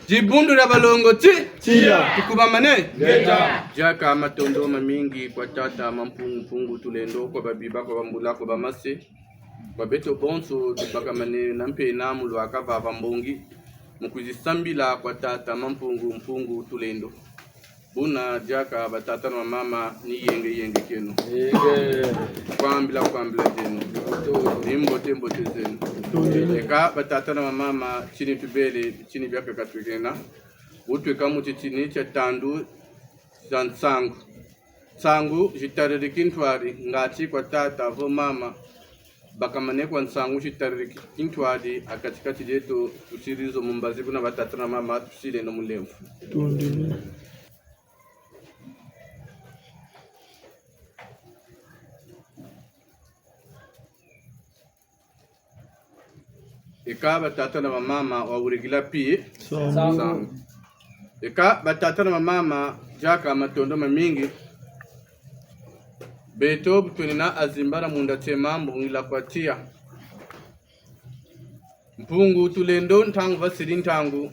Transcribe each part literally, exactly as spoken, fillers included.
Dibundu dia balongo ti. Tiya. Tukubamane. Ngeta. Diaka matondo mamingi kwa tata Mampungu Mpungu Tulendo, kwa babiba, kwa bambula, kwa bamase, kwa beto bonso tubakamane na mpena mu lwaka vava mbongi, mu kwizi sambila kwa tata Mampungu Mpungu Tulendo. Buna diaka batata na bamama, ni yenge yenge kieno. Yenge. Kwambila kwambila kieno. Ni mbote mbote zeno. Eka batata na bamama, tini tubele, tini biakaka twekena. Bu tweka mu titini tia tandu za nsangu. Nsangu zitariri kintwari, ngati kwa tata vo mama bakamane kwa nsangu zitariri kintwari ha kati-kati dieto, tusiri zo mu mbazi buna batata na bamama, tusileno mulemvo. Tondele. Eka batata na bamama, wawirikila pi? Nsangu. Nsangu. Eka batata na bamama, diaka matondo mamingi. Beto bu twenina Azimbala Munda Tsema, mbungila kwa tiya. Mpungu Tulendo, ntangu vasiri ntangu,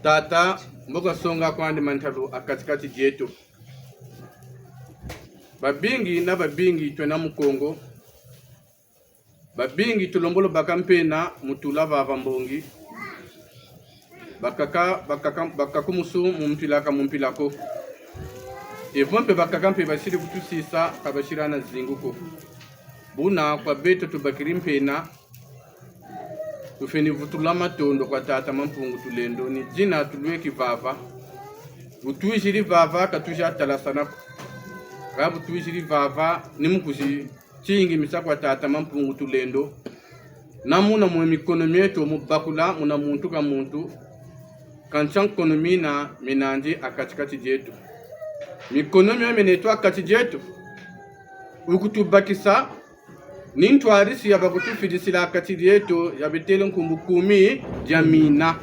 tata mbo kasonga kwandi mantalu ha kati-kati dieto. Babingi na babingi twena mu Kongo. Babingi tulombolo baka mpena mu tula vava mbongi. Bakaka, bakaka, bakakumusu mu mpila ka mu mpila ko. Evo mpe bakaka mpe basiri kutusisa, ka basiri na zingu ko. Buna kwa beto tubakiri mpena, tufweni vutula matondo kwa tata Mampungu Tulendo, ni dina tulweki vava. Bu twiziri vava, ka tuza talasana ko. Ka bu twiziri vava, ni mu kwizi tingimisa kwa tata Mampungu Tulendo. Na muna mwe mikono mieto mu bakula, muna muntu ka muntu, kansi nkono mina minandi ha kati-kati dieto. Mikono mio mineto ha kati dieto, wukutubakisa ni ntwarisi ya bakutufidisila ha kati dieto, ya betele nkumbu kumi dia mina.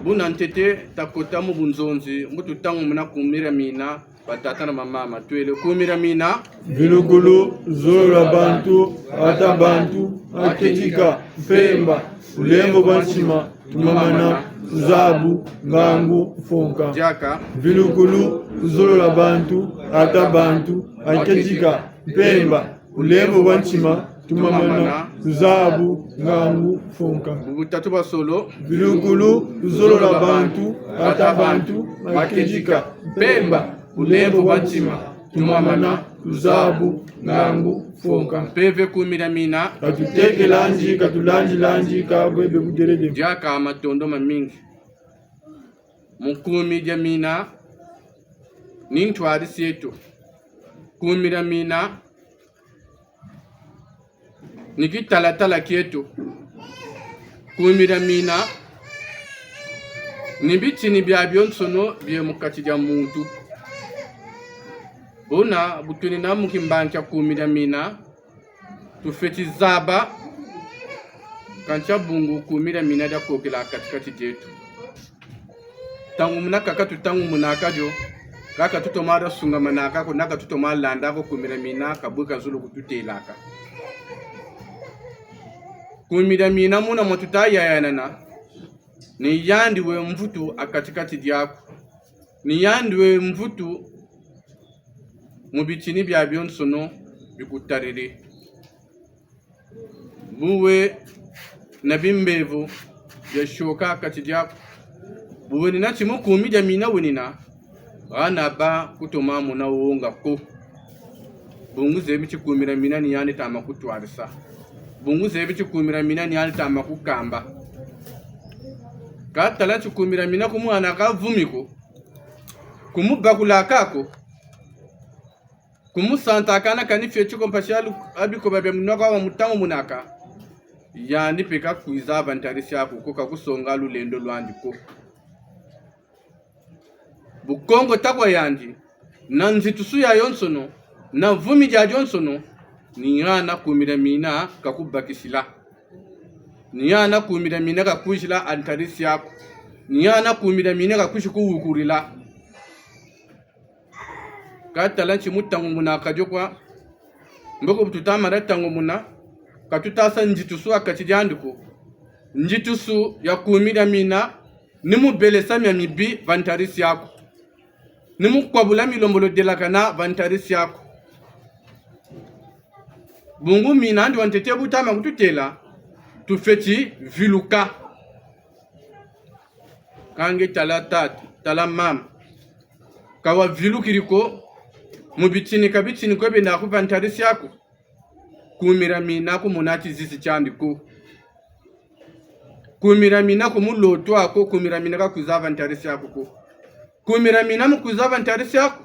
Buna ntete takota mu bunzonzi, mbo tutangumuna kumi dia mina, batata na bamama, twele kumi dia mina. Mvilukulu, luzolo lwa bantu, ata bantu, makedika, mpemba, bulembo bwa ntima, tumamana, luzabu, ngangu, mfonka. Diaka. Mvilukulu, luzolo lwa bantu, ata bantu, makedika, mpemba, bulembo bwa ntima, tumamana, luzabu, ngangu, mfonka. Bu butatu bwa solo. Mvilukulu, luzolo lwa bantu, ata bantu, makedika, mpemba, bulembo bwa ntima, tumamana, luzabu, ngangu, mfonka. Mpeve kumi dia mina. Ka tutekelandi, ka tulandilandi, ka bwebe buderede. Diaka matondo mamingi. Mu kumi dia mina, ni ntwarisi eto. Kumi dia mina, ni kitalatala kieto. Kumi dia mina, ni bitini biabionsono bie mu kati dia muntu. Buna bu twenina mu kimbangi kia kumi dia mina, tufweti zaba, kansi bungu kumi dia mina dia kokela kati-kati dieto. Ntangu muna kaka tutangumunaka dio, kaka tutoma dia sungamanaka ko, naka tutoma landa ko kumi dia mina, ka bwe ka zolo kututelaka. Kumi dia mina muna mwa tuta yayanana, ni yandi we mvutu ha kati-kati diaku. Ni yandi we mvutu mu bitini biabionsono bikutariri. Bu wena bimbevo biasioka ha kati diaku. Bu wenina ti mu kumi dia mina wenina, hana ba kutoma mona wonga ko. Bungu zebi ti kumi dia mina ni yandi tama kutwarisa. Bungu zebi ti kumi dia mina ni yandi tama kukamba. Ka tala ti kumi dia mina ku mwana ka vumi ko, ku mu bakula ka ko, ku mu santa kana kani fioti ko mpasi a lu-, a bikoba bia munwa ka wa mu tangumunaka. Yandi mpe ka kwiza ba ntarisi aku ko, ka kusonga lulendo lwandi ko. Bu kongo ta kwa yandi, na nzitusu yayonsono, na vumi diadionsono, ni hana kumi dia mina ka kubakisila. Ni hana kumi dia mina ka kwizila ha ntarisi aku. Ni hana kumi dia mina ka kwizi kuwukurila. Ka tala ti mu tangumunaka dio kwa. Mboko bu tuta mara tangumuna, Ka tuta sa nzitusu ha kati diandi ko. Nzitusu ya kumira mina, ni mu belesa mia mibi va ntadisi aku. Ni mu kwabula milembolo delakana va ntadisi aku. Bungu mina andi wa ntete bu tama kututêla, tufweti viluka. Kâ nge tala tata, tala mama. Ka wavilukiri ko, mu bitinika, bitinika biena ku va ntadisi aku. Kumira mina ku mona tizizi tiandi ko. Kumira mina ku mu lotwa ko, kumira mina ka kwiza va ntadisi aku ko. Kumira mina mu kwiza va ntadisi aku.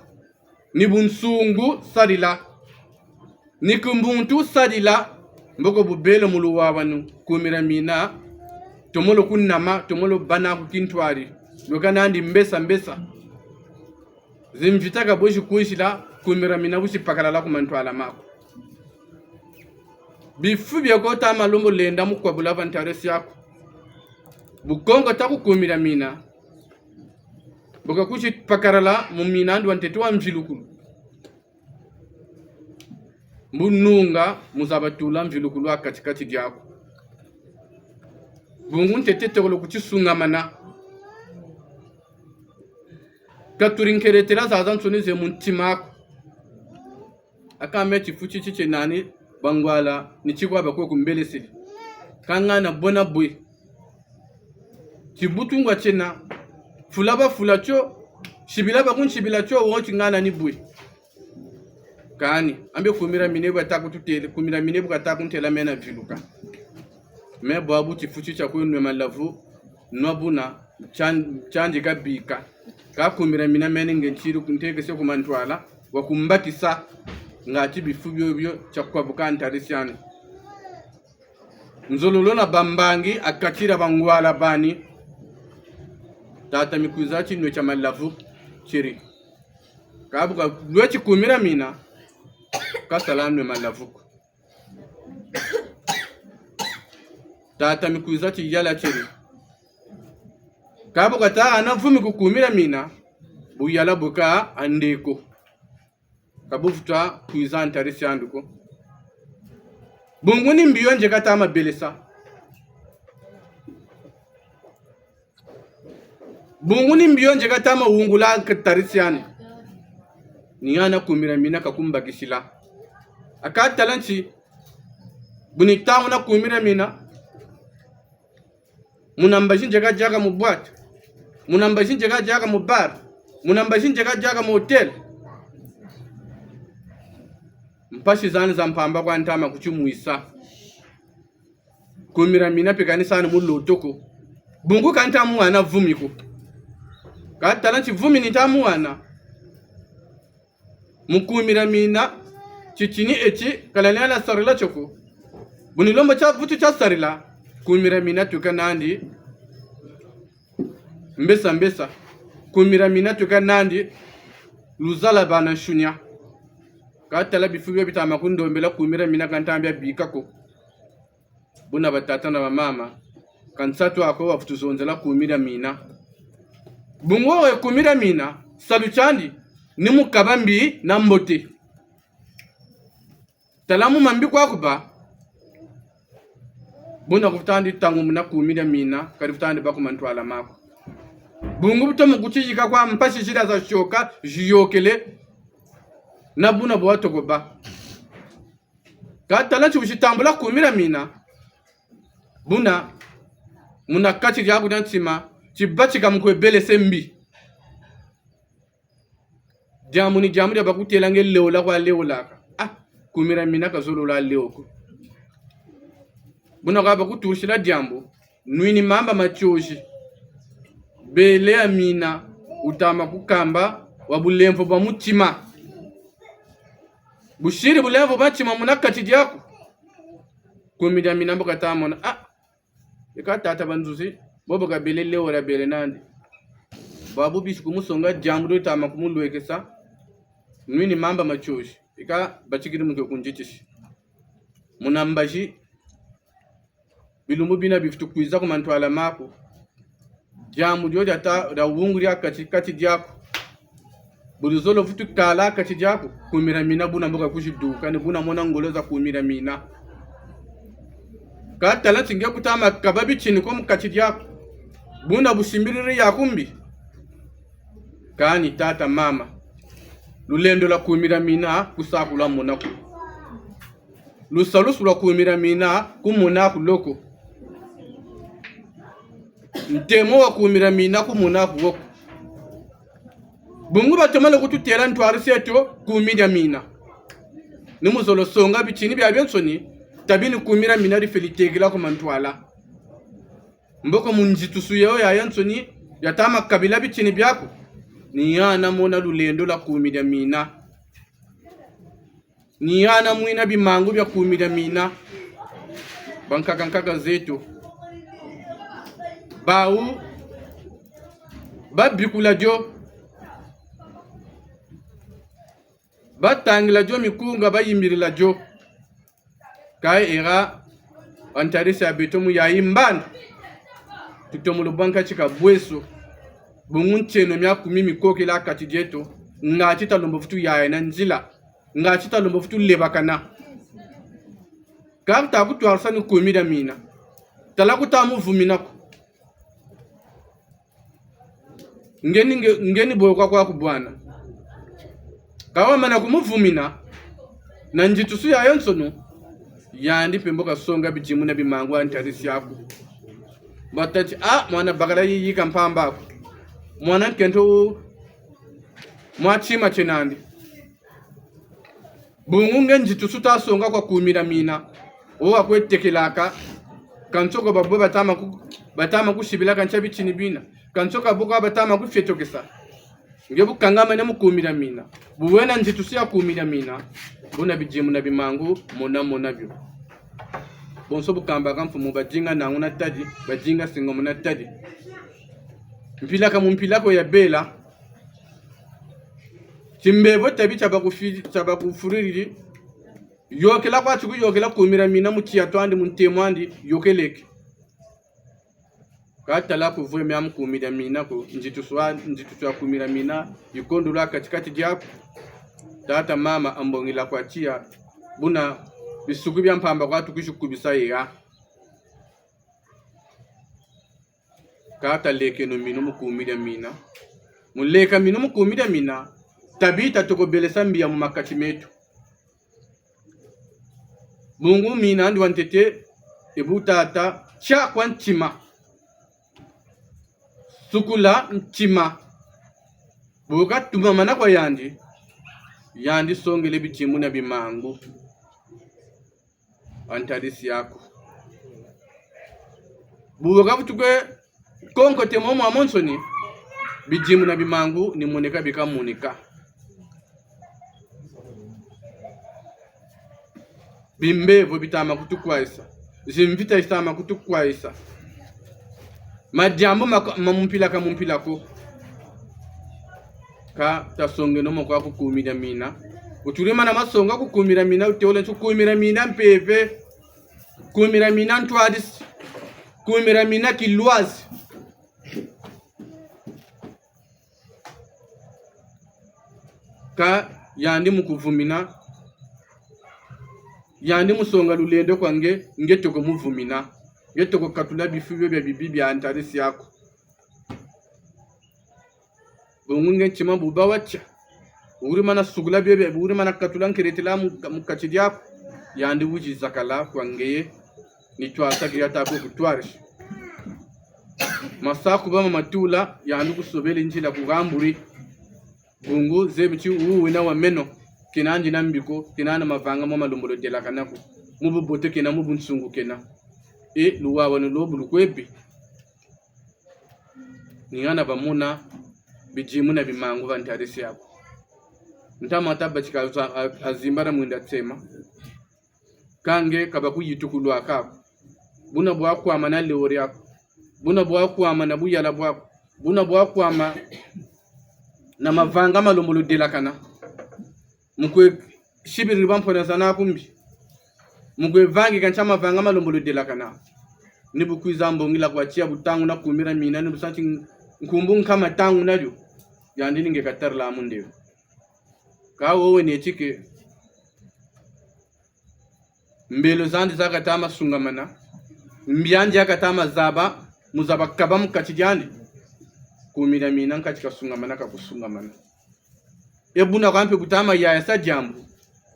Ni bunsungu sarila. Ni kimuntu sarila. Mboko bubele mu luwawanu. Kumira mina. Tomolo kunama, tomolo bana ku kintwari. Lweka nandi mbesa mbesa. Zimvita ka bwe zi kwisila, kumira mina bu zi pakalala ku mantwala maku. Bifu bia ko tama lembo lenda mu kwabula va ntadisi aku. Bu Kongo ta ku kumira mina. Bu ka kwizi pakalala mu mina andi wa ntete wa mvilukulu. Mbu nunga mu zaba tula mvilukulu ha kati-kati diaku. Bungu ntete tokolo ku tisungamana. Ka turi nkeretela zazansoni ze mu ntima aku. Aka me tifu titi tie nani bangwala ni tikwa ba kwe kumbelesele. Ka ngana bona bwe. Tibutu ngwa tiena. Fula ba fula tio. Sibila ba kunsibila tio wo ti ngana ni bwe. Kani, ambe kumira mina bu kata kututêle, kumira mina bu kata kuntêla mena viluka. Me bwabu tifu ti tia kwe nwe malavu, nwa buna, tian-, tiandi kabika. Ka kumira mina meni nge ntiri kuntekese ku mantwala, wa kumbakisa, ngati bifu bio bio tia kwabuka ntadisi ani. Nzololo na bambangi ha kati dia bangwala bani. Tata mi kwiza tinwe tia malavu, tiri. Ka bu ka lweti kumira mina, ka sala nwe malavu ko. Tata mi kwiza tiyala tiri. Ka bu kata hana vumi ku kumira mina, bu yala bu ka ha ndeko. Ka bu vutu kwiza ntadisi andi ko. Bungu ni mbi yo nge kata ma belesa. Bungu ni mbi yo nge kata ma wungula ntadisi ani. Ni hana kumira mina ka kumbakisila. Aka tala nti, bu ni tanguna kumira mina. Muna mbazi nge kadiaka mu boîte. Muna mbazi nge kadiaka mu bar. Muna mbazi nge kadiaka mu hôtel. Mpasi zani za mpamba kwa ntama kutimwisa. Kumira mina mpe ka ni sa ni mu loto ko. Bungu ka nta mu hana vumi ko. Ka tala nti vumi ni nta mu hana. Mu kumira mina, titini eti, ka lwena sarila tio ko. Bu ni lembo tia vutu tia sarila, kumira mina tweka nandi. Mbesa mbesa, kumira mina tweka nandi. Luzala bana nsunia. Ka tala bifu bio bitama kundombela kumira mina ka nta mbia bika ko. Buna batata na bamama, ka nsatu aku wa vutu zonzela kumira mina. Bungu we kumira mina, salu tiandi, ni mu kaba mbi na mbote. Tala mu mambi kwa ku bâ, buna ku vutandi tangu muna kumira mina, kadi vutandi bâ ku mantwala maku. Bungu bu tomo kutiyika kwa mpasi zila za sioka, ziyôkele, na buna bwa toko bâ. Ka tala nti wusitambula kumira mina. Buna, muna kati diaku dia ntima, tibatika mu kwe belese mbi. Diambu ni diambu dia bakutêla nge leola kwa leolaka. Ah, kumira mina ka zololo leola ko. Buna kwa bakuturisila diambu. Nwini mamba ma tiozi. Bele ya mina, wutama kukamba, wa bulemvo bwa mutima. Busiri bulemvo bwa ntima muna kati diaku. Kumira mina mbo kata mona. Ah, eka tata banzuzi, bobo ka bele leola bele nandi. Bwabu bisi kumusonga diambu dio tama kumulwekesa. Nwini mamba ma tiozi. Eka batikiri mu kwe kunzitisi. Muna mbazi, bilumbu bina bivutu kwiza ku mantwala maku. Diambu dio dia ta-, dia wunguri ha kati, kati diaku. Bu luzolo vutu kala ha kati diaku, kumira mina buna mbo ka kuziduka, ni buna mona ngolo za kumira mina. Ka tala ti nge kuta ma kaba bitini ko mu kati diaku. Buna busimbiriri yaku mbi. Kani tata, mama, lulendo lwa kumi dia mina ku sa ku lwa mona ko. Lusalusu lwa kumi dia mina ku mona ku lo ko. Ntemo wa kumi dia mina ku mona ku wo ko. Bungu batoma na kututêla ntwari zeto kumi dia mina. Ni mu zolo songa bitini biabiansoni, tabi ni kumi dia mina difweti tekila ku mantwala. Mboko mu nzitusu yayo yayansoni, yata ma kabila bitini biaku, ni yana mona lulendo lwa kumi dia mina. Ni yana mwina bimangu bia kumi dia mina. Bankaka nkaka zeto. Bawu babikula dio. Batangila dio mikunga, bayimbirila dio. Ka era, antadisi ya beto mu yayi mbandu. Tutomo lubwanka tika bweso. Bungu ntieno mia kumi mikokela kati dieto. Ngati talombo vutu yaya na nzila. Ngati talombo vutu lebakana. Ka ta kutwarisa ni kumi dia mina. Tala kuta mu vumina ko. Nge ni, nge, nge ni boyo kwa kwa ku bwana. Ka wamana ku mu vumina, na nzitusu yayansoni, yandi mpe mbo kasonga bidimu na bimangu antadisi yaku. Batâ ti, ah, mwana bakala yi yika mpamba ko. Mwana nkento wu, mwa tima tie nandi. Bungu nge nzitusu ta songa kwa kumi dia mina. Wo wakwe tekelaka. Kansi ko babo batama ku, batama kusibila kansi bitini bina. Kansi ka bo kwa batama kufetokesa. Nge bu kangamene mu kumi dia mina. Bu wena nzitusu ya kumi dia mina. Buna bidimu na bimangu, mona mona bio. Bonso bu kambaka mfumu badinga nangu na tadi, badinga singa muna tadi. Mpila ka mu mpila ko ya bela. Timbevo tabi tia bakufi-, tia bakufuriri. Yokela kwa ti kuyokela kumi dia mina mu tiya twandi mu ntemo andi yokeleke. Ka tala ku vwe mia mu kumi dia mina ko, nzitusu a, nzitusu ya kumi dia mina, yikondolo kati-kati diaku. Tata, mama, ambongila kwa tiya, buna bisuku bia mpamba kwa tukwizi kubisa yeya. Ka talekeno minu mu kumi dia mina. Mu leka minu mu kumi dia mina, tabi tatoko belesa mbi ya mu makati meto. Bungu mina andi wa ntete, e bu tata, tia kwa ntima. Sukula ntima. Bu katumamana kwa yandi, yandi songele bidimu na bimangu. Antadisi yaku. Bu kavutu kwe konkote mo mwamonsoni, bidimu na bimangu ni moneka bika moneka. Bimbevo bitama kutukwayisa. Zimvita zitama kutukwayisa. Madiambu ma, ma mu mpila ka mu mpila ko. Ka tasongeno mo kwa ku kumi dia mina. Wuturi mana ma songa ku kumi dia mina, wutewole nsu kumi dia mina mpeve. Kumi dia mina ntwadisi. Kumi dia mina kilwazi. Ka yandi mu kuvumina, yandi mu songa lulendo kwa nge, nge toko mu vumina, nge toko katula bifu bio bia bibi bia ntadisi yaku. Bungu nge ntima bu bâ wa tia. Wuri mana sukula bio bia, wuri mana katula nkeretela mu, mu kati diaku. Yandi wizi zakala kwa ngeye. Ni twarisa ki yata ko kutwarisi. Masa ku bâ ma matula, yandi kusobele nzila ku hamburi. Bungu zebi ti wu wena wa meno, kena ndi na mbi ko, kena na mavanga mo ma lembolo delakana ko. Mu bubote kena, mu bunsungu kena. E, luwawanu lo bu lukwe bê. Ni hana bamona bidimu na bimangu ba ntadisi yaku. Ntama tabatika a, a, azimbana mwinda tsema. Ka nge ka bakuyitukulu a kaku. Buna bwa kwama na lewo diaku. Buna bwa kwama na buyala bwaku. Buna bwa kwama na mavanga ma lembolo delakana. Mu kwe sibiriri bampona zanaku mbi. Mu kwe vangika ntia mavanga ma lembolo delakana. Ni bu kwiza mbongila kwa tiya bu tanguna kumi dia mina, ni bu sa ti nkumbu nkama tanguna dio. Yandi ni nge katarila mu ndevo. Ka wo wena tike. Mbelo zandi za kata ma sungamana. Mbiandi ya kata ma zaba, mu zaba kaba mu kati diandi. Kumi dia mina nkati kasungamana, kakusungamana. E buna kwa mpe kuta ma yaya sa diambu.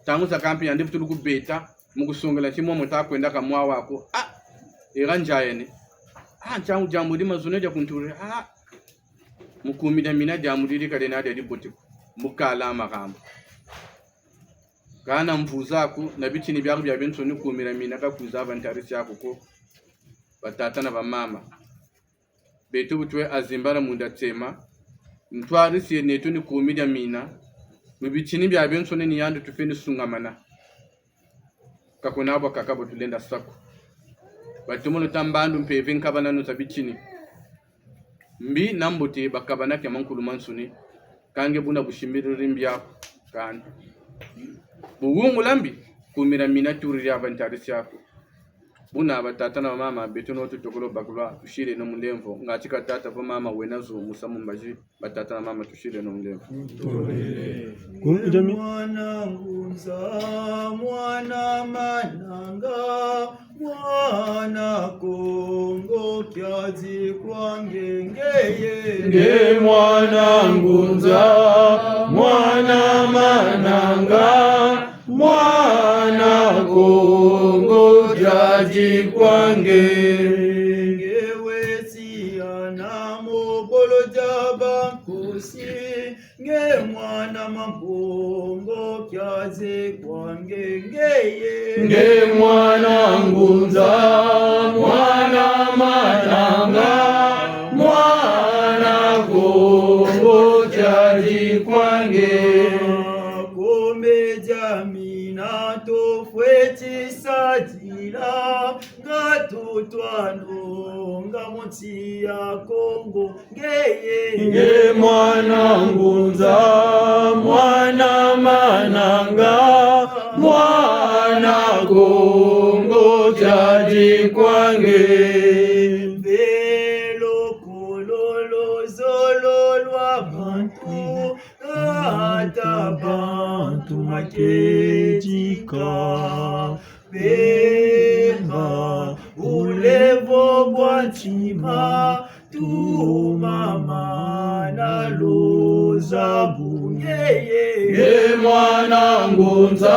Ntangu zakaka mpe yandi vutulu kubeta, mu kusongela ti momo ta kwenda ka mwa wa ko. Ah, era nzayene. Ah, ntangu diambu di mazono dia kunturi. Ah, mu kumi dia mina diambu didi ka dena dia dibote ko. Mu kala makambu. Kana mvuza ko, na bitini biaku biabiansoni kumi dia mina ka kwiza va ntarisi aku ko. Batata na bamama. Beto bu twe azimbala munda tsema, ntwarisi neto ni kumi dia mina, mu bitini biabiansoni ni yandi tufweni sungamana. Ka kuna bwakaka bwa tulenda sa ko. Batomolo ta mbandu mpeve nkabana nu za bitini. Mbi na mbote bakabana kia mankulu mansoni, kâ nge buna busimbiriri mbi aku, kani. Bu wungula mbi, kumi dia mina turi dia va ntarisi aku. Buna batata na bamama, beto no tutokolo bakula, tusileno mulemvo, ngatu ka tata vo mama wena zo musamu mbazi, batata na mama tusileno mulemvo. Kumi dia mi- Mwana Ngunza, mwana Mananga, mwana Kongo kiadi kwa nge ngeye. Nge mwana Ngunza, mwana Mananga, mwana Kongo kiadi kwa nge. Nge weti ana mu bolo dia bankosi, nge mwana Mambongo kiadi kwa nge ngeye. Nge mwana Ngunza, mwana Mananga, mwana Kongo kiadi kwa nge. Kumi dia mina tufweti sadila, nga tutwa nlonga mu nsi ya Kongo ngeye. Nge mwana Ngunza, mwana Mananga, mwana Kongo kiadi kwa nge. Mvelo kolo luzolo lwa bantu, ata bantu makedika. Bemba, bulevo bwa ntima, tumamana luzabu ngeye. Nge mwana Ngunza,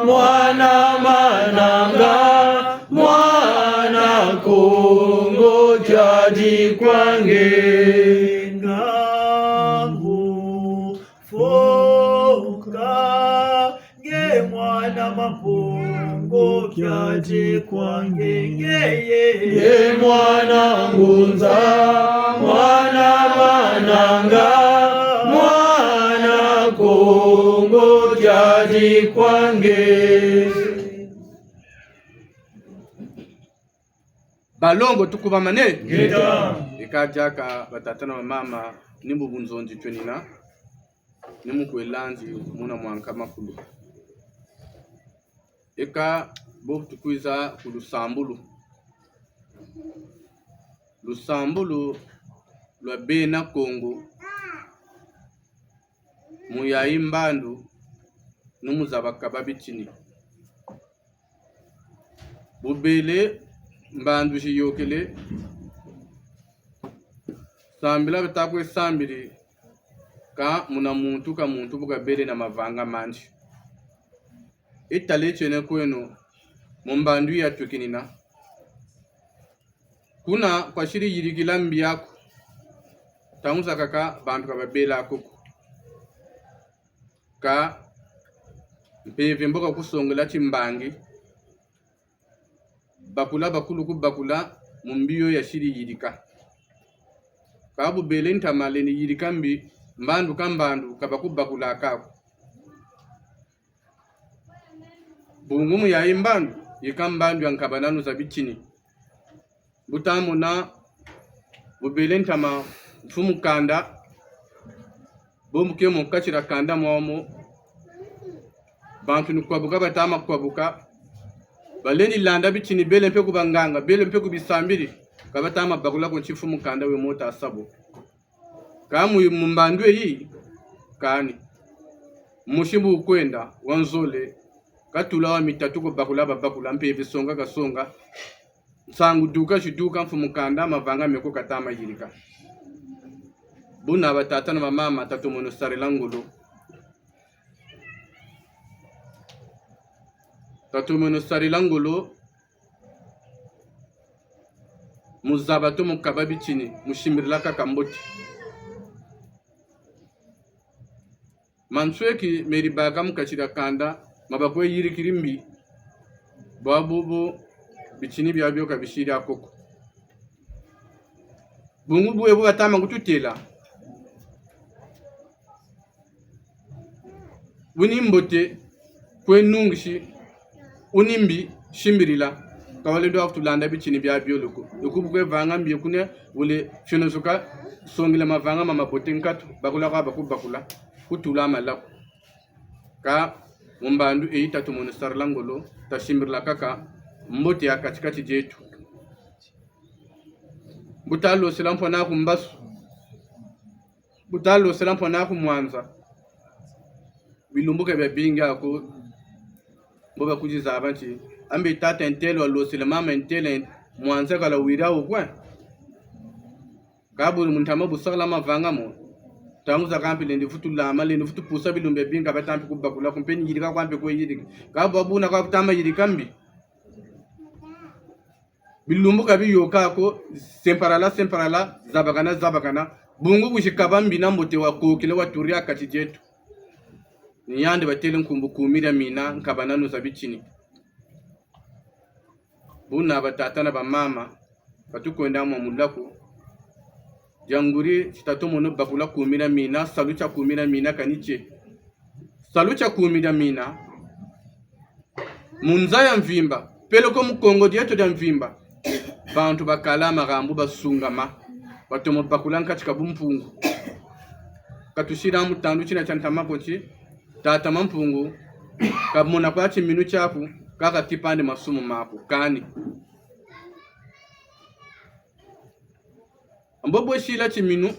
mwana Mananga, mwana Kongo kiadi kwa nge. Ngangu foka, nge mwana Mambongo kiadi kwa nge ngeye. Nge mwana Ngunza, mwana Mananga, mwana Kongo kiadi kwa nge. Balongo, tukubamane. Ngeta. Eka diaka batata na bamama, ni mu bunzonzi twenina, ni mu kwe landi muna mwa nkama kulu. Eka bo tukwiza ku lusambulu. Lusambulu lwa bena Kongo, mu yayi mbandu, ni mu za bakaba bitini. Bu bele mbandu ziyôkele, sambila bata kwe sambiri, kâ muna muntu ka muntu bu kabele na mavanga mandi. Yi tala tiena kweno, mu mbandu ya tukinina. Kuna kwa siri yirikila mbi yaku, ntangu zakaka bantu ka babela ko ko. Kâ mpeve mbo kakusongela timbangi, bakula bakulu kubakula mu mbi yo ya siri yirika. Kâ bu bele ntama lendi yirika mbi, mbandu ka mbandu ka bakubakula ko ko. Bungu mu yayi mbandu, yika mbandu ya nkabananu za bitini. Bu tamona, bu bele ntama mfumu kanda, bo mu ke mu kati dia kanda mwamu, bantu ni kwabuka, batama kwabuka, balendi landa bitini, bele mpe ku banganga, bele mpe ku bisambiri, ka batama bakula ko nti mfumu kanda we mo ta sa bo. Kâ mu, mu mbandu yi, kani. Musi bu kwenda, wa nzole, katula wa mitatu ko bakula babakula, mpeve songa kasonga. Nsangu duka zi duka, mfumu kanda, mavanga meko kata ma yirika. Buna batata na bamama, tatomeno sarila ngolo. Tatomeno sarila ngolo. Mu zaba to mu kaba bitini, mu simbirila kaka mbote. Mansweki meri baka mu kati dia kanda, ma bakwe yirikiri mbi. Bwabubu bitini biabio ka bisiri ako ko. Bungu bwe bu batama kututêla. Wuni mbote, kwe nungisi, wuni mbi, simbirila. Ka walendi wa kutulanda bitini biabio lo ko. Eku bu kwe vanga mbi kuna, wele fionosoka, songela mavanga ma mabote nkatu, bakula kwa bakubakula, kutula malaku. Kâ mu mbandu eyi tatomeno sarila ngolo, tasimbirila kaka mbote ya kati-kati dieto. Bu talosela mpo na ku mbasu. Bu talosela mpo na ku mwanza. Bilumbu ka biabingi ako. Mbo bakuzizaba nti, ambe tata ntele walosele mama ntele, mwanza kala wira wo kwe. Kâ bu mu ntama bu sakala mavanga mo. Ntangu zakaka mpe lendi vutu lama, lendi vutu pusa bilumbu biabingi ka bata mpe kubakula ko, mpe ni yirika kwa mpe kwe yirika. Kâ bwa buna kwa kutama yirika mbi. Bilumbu ka biyôka ko, semparala, semparala, zabakana, zabakana. Bungu kuzi kaba mbi na mbote wakokele waturi ha kati dieto. Ni yandi batêle nkumbu kumi dia mina, nkabananu za bitini. Buna batata na bamama, ka tukwenda mwa mulaku. Dia nguri, ti tatomeno bakula kumi dia mina, salu tia kumi dia mina kani tie. Salu tia kumi dia mina. Mu nza ya mvimba, peleko mu Kongo dieto dia mvimba, bantu bakala marambu basungama, batomo bakula nkatika bumpungu. Ka tusila mu tandu tina tia ntama ko ti, tata Mampungu, kamona kwa timinu tiaku, kaka kipande masumu maku, kani. Ambo bwe sila timinu,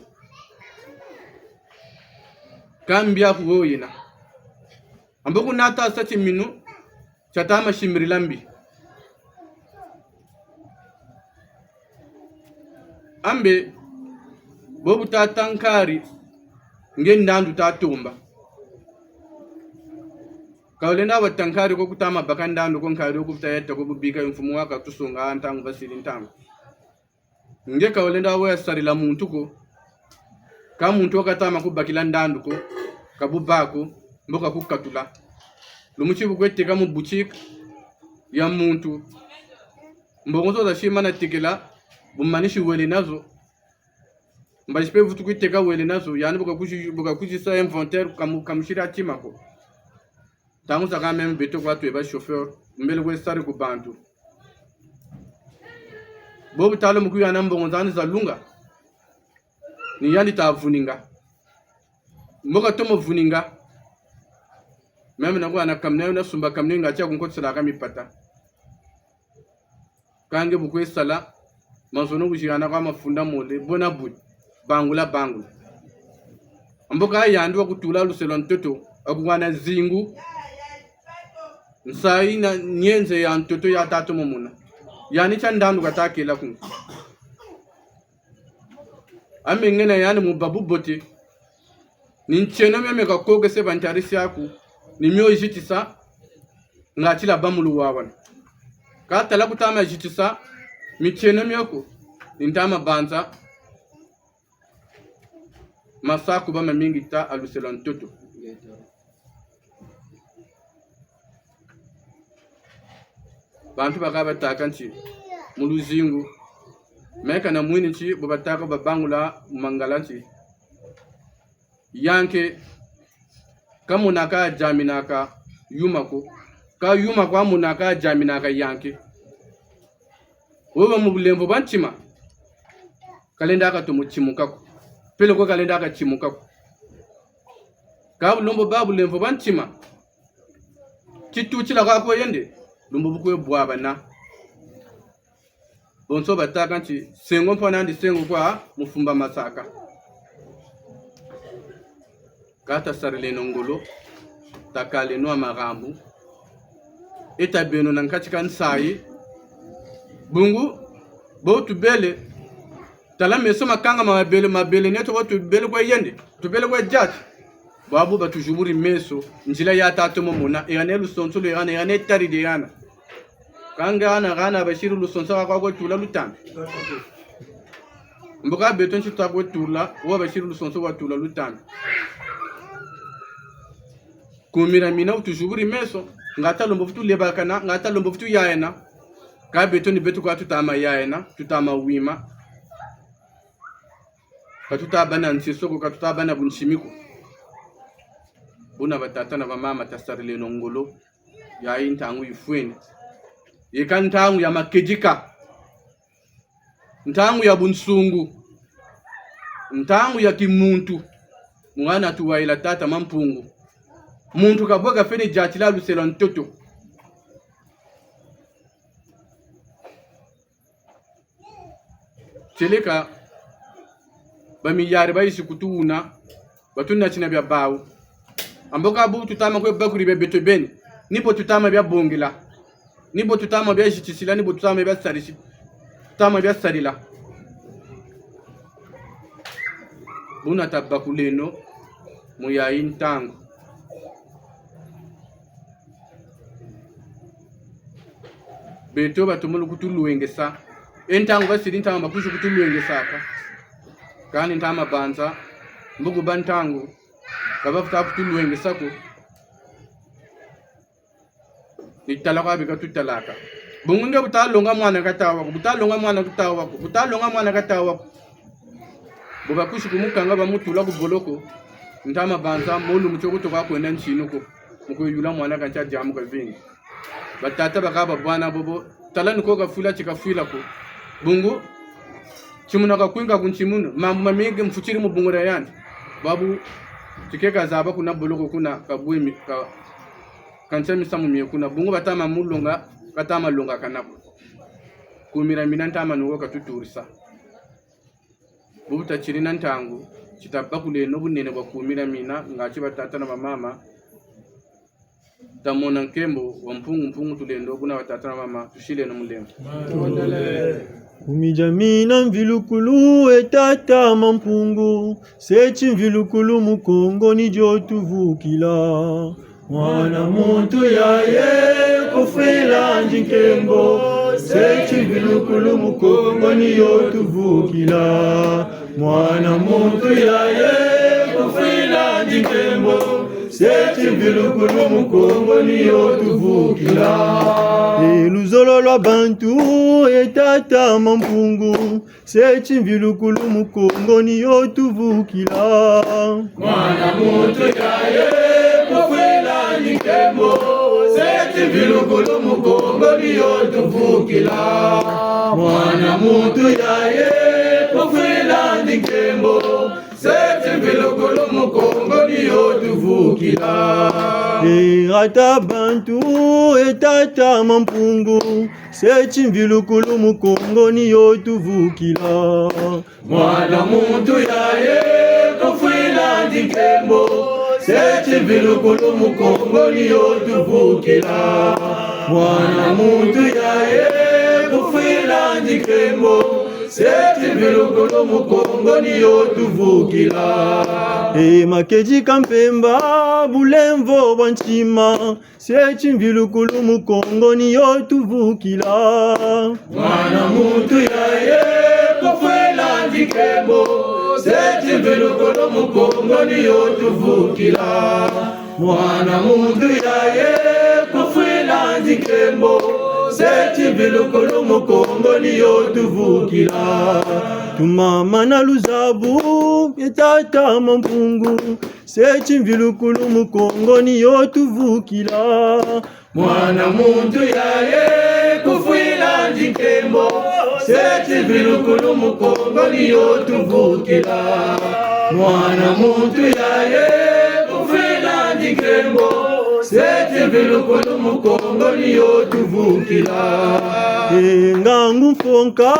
ka mbi aku wo yena. Ambo ku nata sa timinu, tia tama simbirila mbi. Ambe, bo bu tata nkari, nge ndandu tatomba. Ka wulenda wa ta nkari ko kutama baka ndandu ko nkari ko kuta yeta ko bubika mfumu wa katusonga ntangu basiri ntangu. Nge ka wulenda wa ya sarila muntu ko. Ka muntu wa katama kubakila ndandu ko, ka buba ko, mbo kakukatula. Lumbu ti bu kwe teka mu boutique ya muntu. Mbongo zo za simana tekela, bu manisi wele nazo. Mbazi mpe vutu kwe teka wele nazo, yandi bu kakuzi, bu kakuzi sa inventaire, kamu, kamusila tima ko. Ntangu zakaka même beto kwa twe ba chauffeur, mbele kwe sari ku bantu. Bo bu tala mu kuyana mbongo zandi za lunga, ni yandi ta vuninga. Mbo katomo vuninga. Même na kuyana camion, na sumba camion nga tia kunkotiselaka mipata. Ka nge bu kwe sala, mazono kuzikana kwa mafunda mole, bona bwe, bangula, bangula. Ambo ka yandi wa kutula luselo ntoto, wa kuwana zingu, nsayi na nyenze ya ntoto ya tatomo mona. Yandi tia ndandu kata kela ku nge. Ambe nge na yandi mu bâ bubote. Ni ntieno mio meka kokese ba ntari siaku, ni mio zitisa, nga tila bâ mu luwawanu. Ka tala kutama zitisa, mitieno mio ko, ni ntama banza, masaku bâ mamingi ta ha luselo ntoto. Bantu baka batâka nti, mu luzingu, meka na mwini nti, bu batâka babangula mu mangala nti, yanke, ka monaka diaminaka yuma ko, ka yuma kwa monaka diaminaka yanke. Wewe mu bulemvo bwa ntima, kalendaka tomo timuka ko. Peleko kalendaka timuka ko. Ka bu lembo bâ bulemvo bwa ntima, titutila kwa kwe yende, lumbu bu kwe bwabana. Bonso batâka nti, sengo mpo nandi sengo kwa mufumba masaka. Ka tasarileno ngolo, takaleno ha marambu. E tabeno na nkatika nsayi. Bungu, Bo tubele, tala meso makanga ma mabele, mabele neto bo tubele kwe yende, tubele kwe diati. Bwabu batuzuburi meso, nzila ya tata mo mona, ehana lusonso lwehana, ehana tariri ehana. Kâ nge hana, hana basiri lusonso kwa kwe tula lutanda. Mbo ka beto nti twa kwe tula, wo basiri lusonso wa tula lutanda. Kumira mina wutuzuburi meso, nga ta lombo vutu lebakana, nga ta lombo vutu yayana. Kâ beto ni beto kwa tutama yayana, tutama wima. Ka tuta bâ na nseso ko, ka tuta bâ na bunsimi ko. Buna batata na bamama tasarileno ngolo, yayi ntangu yifweni. Yeka ntangu ya makedika. Ntangu ya bunsungu. Ntangu ya kimuntu. Mwana tuwayila tata Mampungu. Muntu kabwe kafweni diatila lusela ntoto. Tieleka bamiyari bayisi kutu wuna, batunatina bia bawu. Ambo ka bu tutama kwe bakuri bia beto beni, ni bo tutama bia bongela, ni bo tutama bia zitisila, ni bo tutama bia sarisi, tutama bia sarila. Buna tabakuleno mu yayi ntangu. Beto batomolo kutulwengesa. E ntangu basiri ntama bakwizi kutulwengesaka. Kani ntama banza, mbuku ba ntangu, ka bafuta kutulwengesa ko. Ni tala kwa bika tutalaka. Bungu nge bu ta longa mwana kata wa ko, bu ta longa mwana kata wa ko, bu ta longa mwana kata wa ko. Bu bakwizi kumukanga bamutula ku boloko, ntama banza, molu mutio kutoka kwenda ntinu ko, mu kwe yula mwana kantia diamu kavingi. Batata bakaba bwana bobo, tala ni ko kafwila ti kafwila ko. Bungu, timuna kakwinga ku ntimunu, mambu mamingi mfutiri mu bungu dia yandi. Bwabu, ti ke kazaba kuna boloko kuna, kabwemi, ka, kantia misamu mie kuna. Bungu batama mulonga, katama longakana ko. Kumira mina ntama nuko katuturisa. Bubu tatiri na ntangu, ti tabakuleno bunene bwa kumira mina, ngati batata na bamama. Tamona nkembo wa Mpungu, Mpungu Tulendo, buna batata na bamama, tusileno mulemvo. Kumira mina mvilukulu e tata Mampungu, se ti mvilukulu mu Kongo ni dio tuvukila. Mwana muntu yaye kufwila ndi nkembo, se ti mvilukulu mu Kongo ni yo tuvukila. Mwana muntu yaye kufwila ndi nkembo, se ti mvilukulu mu Kongo ni yo tuvukila. E luzolo lwa bantu, e tata Mampungu, se ti mvilukulu mu Kongo ni yo tuvukila. Mwana muntu yaye kufwila ndi nkembo, se ti mvilukulu mu Kongo ni yo tuvukila. Mwana muntu yaye kufwila ndi nkembo, se ti mvilukulu mu Kongo ni yo tuvukila. E tata bantu, e tata Mampungu, se ti mvilukulu mu Kongo ni yo tuvukila. Mwana muntu yaye kufwila ndi nkembo, se ti mvilukulu mu Kongo ni yo tuvukila. Mwana muntu yaye kufwila ndi nkembo, se ti mvilukulu mu Kongo ni yo tuvukila. E makedika mpemba, bulemvo bwa ntima, se ti mvilukulu mu Kongo ni yo tuvukila. Mwana muntu yaye kufwila ndi nkembo, se ti mvilukulu mu Kongo ni yo tuvukila. Mwana muntu yaye kufwila ndi nkembo, se ti mvilukulu mu Kongo ni yo tuvukila. Tumamana luzabu, e tata Mampungu, se ti mvilukulu mu Kongo ni yo tuvukila. Mwana muntu yaye kufwila ndi nkembo, se ti mvilukulu mu Kongo ni yo tuvukila. Mwana muntu yaye kufwila ndi nkembo, se ti mvilukulu mu Kongo ni yo tuvukila. E ngangu mfonka,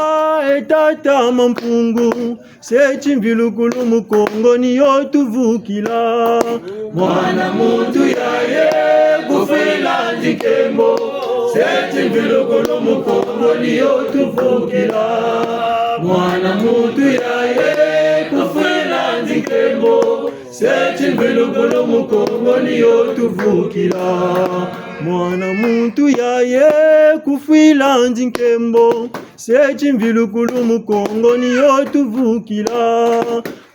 e tata Mampungu, se ti mvilukulu mu Kongo ni yo tuvukila. Mwana muntu yaye kufwila ndi nkembo, Se timvilukulu mu Kongo ni yo tuvukila. Mwana muntu yaye kufwila nzi nkembo. Se timvilukulu mu Kongo ni yo tuvukila. Mwana muntu yaye kufwila nzi nkembo. Se timvilukulu mu Kongo ni yo tuvukila.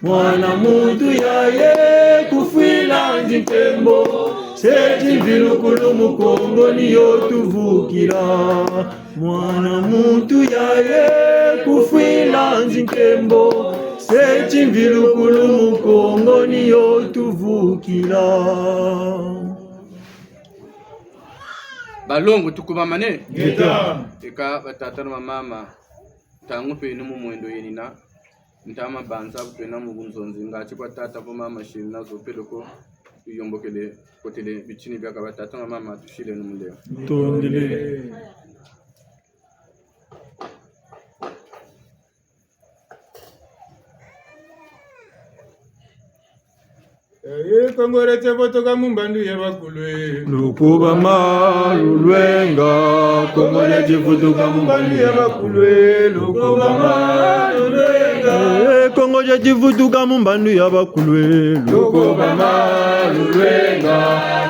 Mwana muntu yaye kufwila nzi nkembo. Se timvilukulu mu Kongo ni yo tuvukila. Mwana muntu yaye kufwila nzi nkembo. Se timvilukulu mu Kongo ni yo tuvukila. Balongo, tukubamane. Ngeta. Eka batata na bamama, ntangu mpe ni mu mwendo yenina, ntama banza ku twena mu bunzonzi, ngati kwa tata vo mama shiri nazo peleko, tuyombokele, kotele bitini biaka batata na bamama, tusileno mulemvo. Tondele. Eh, Kongo dia tivutuka mu mbandu ya bakulu e. Lukubama lulwenga. Kongo dia tivutuka mu mbandu ya bakulu e. Lukubama lulwenga. Eh, Kongo dia tivutuka mu mbandu ya bakulu e. Lukubama lulwenga.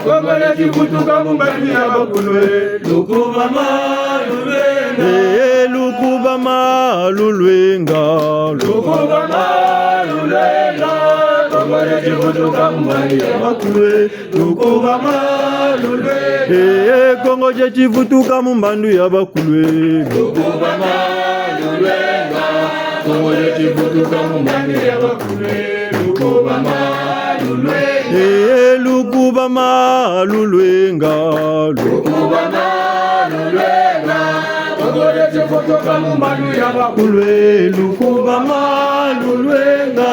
Kongo dia tivutuka mu mbandu ya bakulu e. Lukubama lulwenga. Eh, lukubama lulwenga. Lukubama lulwenga. Kongo dia tivutuka mu mbandu ya bakulu e. Lukubama lulwenga. Eh, Kongo dia tivutuka mu mbandu ya bakulu e. Lukubama lulwenga. Kongo dia tivutuka mu mbandu ya bakulu e. Lukubama lulwenga. Eh, lukubama lulwenga. Lukubama lulwenga. Kongo dia tivutuka mu mbandu ya bakulu e. Lukubama lulwenga.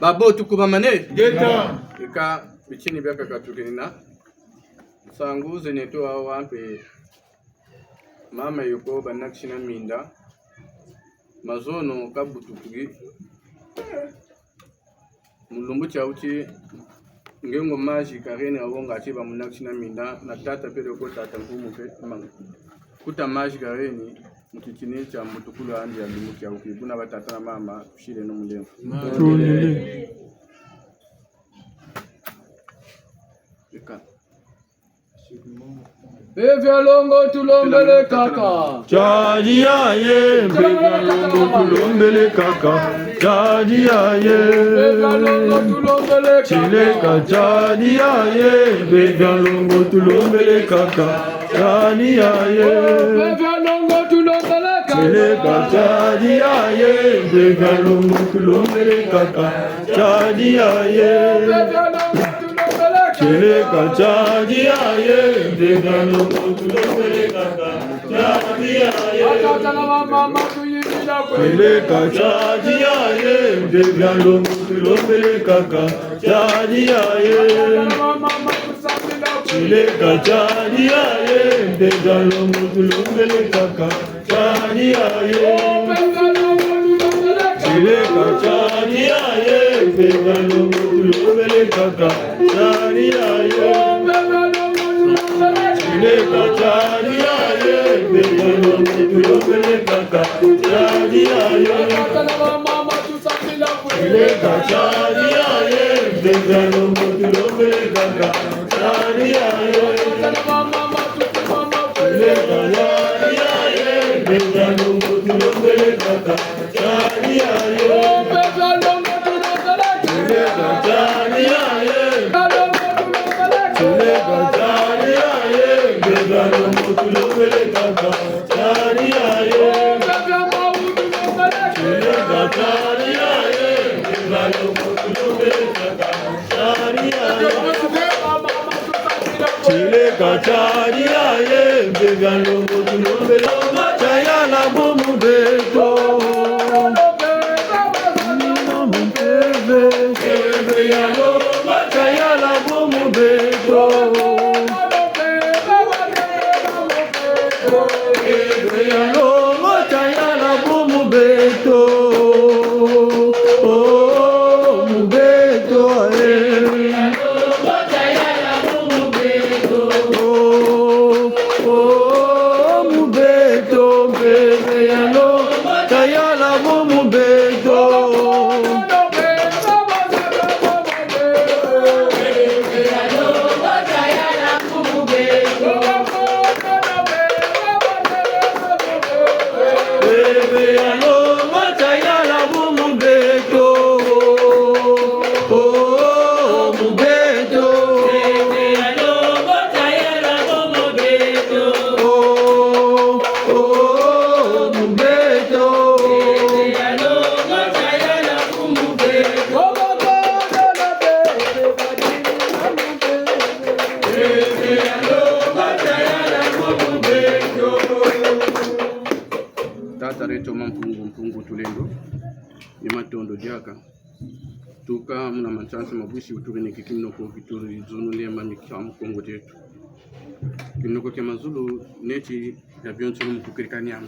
Babo, tukubamane. Ngeta. Eka bitini biaka katukenina. Nsangu zeneto awa mpe mama yoko banakisi na minda. Mazono kabutukuki. Mu lumbu tia wuti, ngengo mazi kareni awo ngati bamunakisi na minda, na tata peleko tata Nkumu mpe mama. Kuta mazi kareni, mu titini tia mbutukulu andi ya lumbu tia wuti, buna batata na mama, tusileno mulemvo. Tondele. Eka. Mpe bia longo tulombele kaka. Tiari yaye, mpe bia longo tulombele kaka. Tiari yaye. Mpe bia longo tulombele kaka. Tileka tiari yaye, mpe bia longo tulombele kaka. Tiari yaye. Mpe bia longo tulombele kaka. Tileka tiari yaye, mpe bia longo tulombele kaka. Tiari yaye. Mpe bia longo Tileka tiari yaye, mpe bia longo tulombele kaka. Tiari yaye. Tileka tiari yaye, mpe bia longo tulombele kaka. Tiari yaye. Tileka tiari yaye, mpe bia longo tulombele kaka. Tiari yaye. Tileka tiari yaye, mpe bia longo tulombele kaka. Tiari yaye. Tileka tiari yaye, mpe bia longo tulombele kaka. Tiari yaye. Tileka tiari yaye, mpe bia longo tulombele kaka. Tiari yaye. Tileka tiari yaye, mpe bia longo tulombele kaka. Tiari yaye. Tileka tiari yaye. Tileka tiari yaye, mpe bia longo tulombele kaka. Tiari yaye. Tileka tiari yaye, mpe bia longo tulombele kaka. Tiari yaye. Tileka tiari yaye, mpe bia longo tulombele. Lomba tiayala bo mu beto. Lomba mu mpeve. Mpeve ya lomba tiayala bo mu beto. Longo tiayala bo mu beto. Oh, mu beto, eh. Toma Mpungu, Mpungu Tulendo, ni matondo diaka. Tuka muna mansansa ma bwisi, wuturiniki kinoko, kituri zunu lema mika mu Kongo dieto. Kinoko kia mazulu neti ya bionsono mu kukirika niama.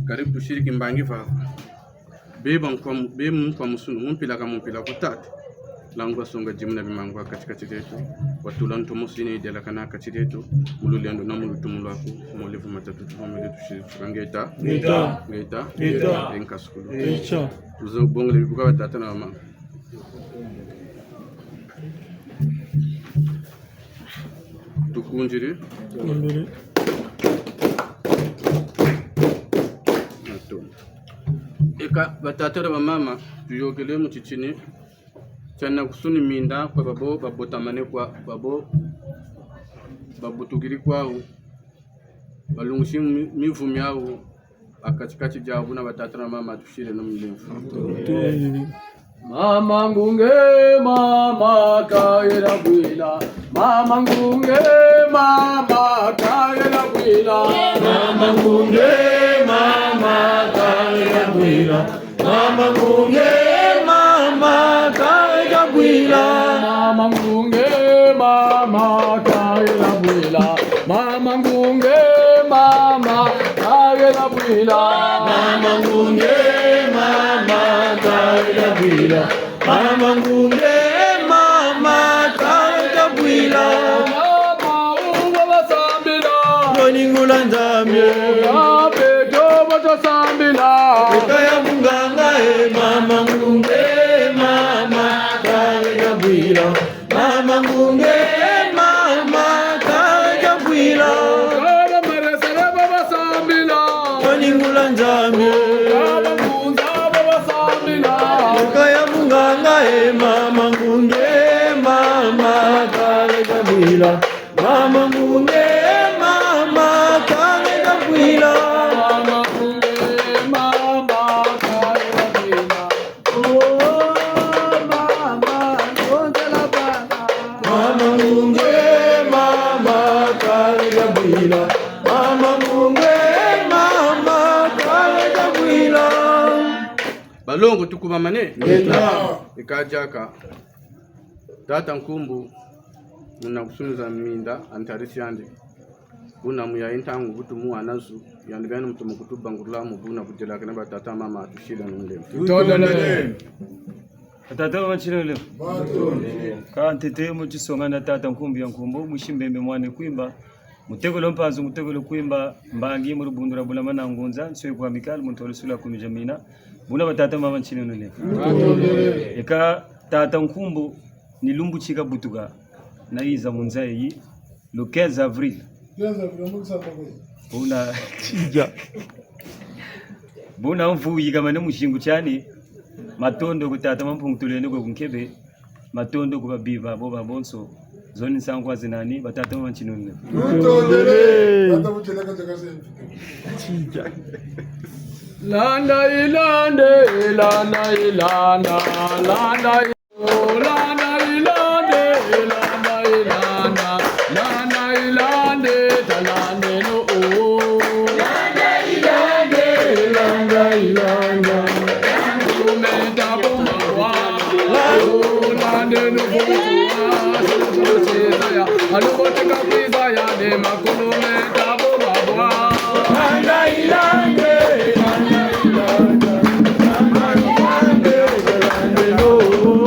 Karibu tusiri kimbangi vava. Beba nkwa mu-, be mu nkwa musunu, mu mpila ka mu mpila ku tata. Langwa songa dimu na bimangu ha kati-kati dieto. Watula ntomosi ni delakana ha kati dieto. Mu lulendo na mu lutumu lwaku, mu levu matatu tuvomele tusiri tuka ngeta. Ngeta. Ngeta. Ngeta. E nkasukulu. Ngeta. Tuzo bongele bibuka batata na bamama. Tukundiri. Tukundiri. Ato. Eka, batata na bamama, tuyokele mu titini. Tiana kusuni minda kwa babo babotamane kwa babo babutukiri kwawu. Balungisi mi-, mivu miawu. Ha kati-kati diawu buna batata na mama tusileno mulemvo. Mama Ngunge, mama kayela bwila. Mama Ngunge, mama kayela bwila. Mama Ngunge, mama kayela bwila. Mama Ngunge, mama kayela bwila. Mama Ngunge, mama kayela bwila. Mama Ngunge, mama kayela bwila. Mama Ngunge, mama kayela bwila. Mama Ngunge, mama kayela bwila. Mama uwa basambila. Noni ngula Nzambi. Ya beto bato sambila. Eka ya munganga e, Mama Ngunge, mama kayela bwila. Mama Ngunge, mama kayela bwila. Kala maresere baba sambila. Noni ngula Nzambi. Kala ngunza baba sambila. Eka ya munganga e, Mama Ngunge, mama kayela bwila. Mama Ngunge, mama kayela bwila. Mama Ngunge, mama kayela bwila. Oh, mama, nzonzela bana. Mama Ngunge, mama kayela bwila. Mama Ngunge, mama kayela bwila. Balongo tukubamane. Ngeta. Eka diaka. Tata Nkumbu, muna kusunu za minda, antarisi yandi. Buna muyayi ntangu bu tumwana zu, yandi beni mutu mu kutubangulula mu buna budelakene batata mama tusileno mulemvo. Tutondele. Batata mama tusileno mulemvo. Ka ntete mu tisonga na tata Nkumbu ya Nkumbu, musi Mbembe mwana Kwimba. Mutekolo Mpanzu, mutekolo Kwimba, mbangi mu lubundu lwa Bulama na Ngunza, nswe kwa Mikali, muntu wa lusula kumi dia mina. Buna batata mama tusileno mulemvo. Eka tata Nkumbu, ni lumbu ti kabutuka, nayiza mu nza yi, le quinze avril. Quinze avril, mu kusamba kwe. Buna, buna mvu yikamane mu zingu tiani, matondo ku tata Mampungu Tulendo kwe ku nkebe, matondo ku babiba bo babonso, zo ni nsangu kwa zinani, batata mama tusileno mulemvo. Tutondele. Tata Buteleka Jakase. Landa ilande, landa ilanda, landa i-, oh, landa ilande, landa ilanda, landa ilande, talandeno, oh. Landa ilande, landa ilanda. Kumenta boma wa, oh, landeno butu wa, sese ya, aluboteka kwiza ya de makulu menta boma wa. Landa ilande, landa ilande, landa ilande, landa ilande, oh.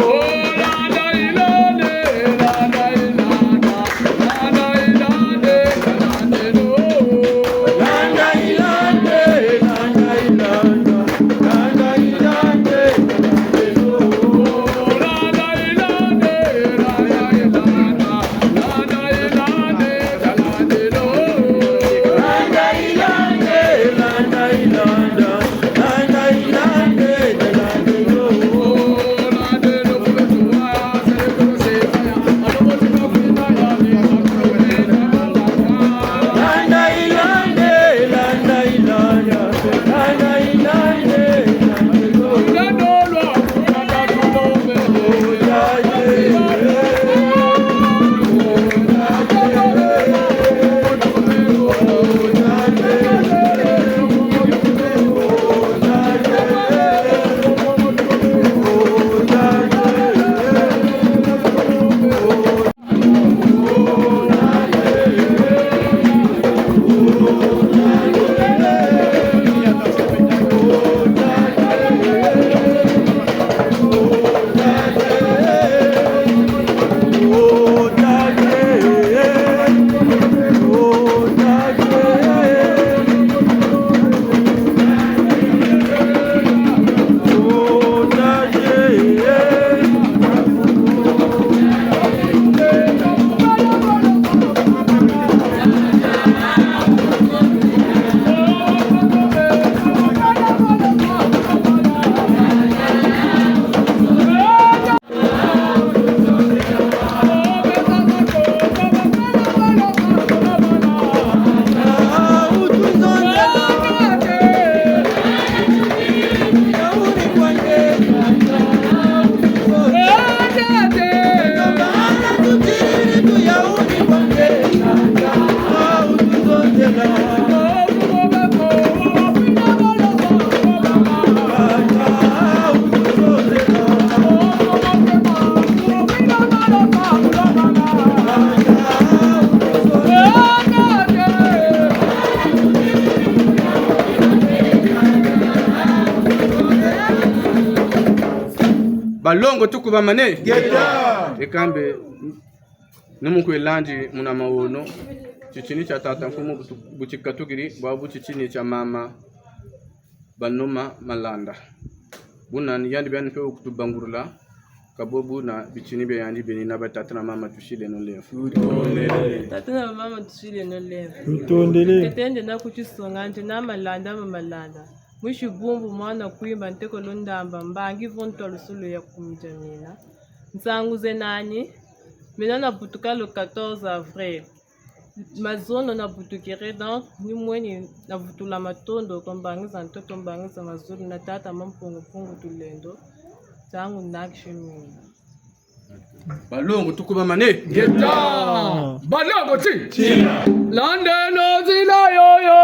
Balongo, tukubamane. Ngeta. E kambe, ni mu kwe landi muna mawono, titini tia tata Nkumbu bu tu-, bu tikatukiri, bwabu titini tia mama Banoma Malanda. Buna ni yandi biani mpe kutubangurula, ka bo buna bitini bia yandi beni na batata na mama tusileno lemvo. Tutondele. Tata na mama tusileno lemvo. Tutondele. Tetende na kutisonga nti na Malanda ma Malanda. Mwisi Bumbu mwana Kwimba ntekolo Ndamba, mbangi vo ntwalusulu ya kumi dia mina. Nsangu ze nani, mina nabutuka le quatorze avril. Mazono nabutukiri, donc, ni mweni navutula matondo kwa mbangi za ntoto, mbangi za mazulu, na tata Mampungu Mpungu Tulendo, ntangu nakisi mina. Balongo, tukubamane. Ngeta. Balongo ti. Tina. Landeno nzila yo, yo,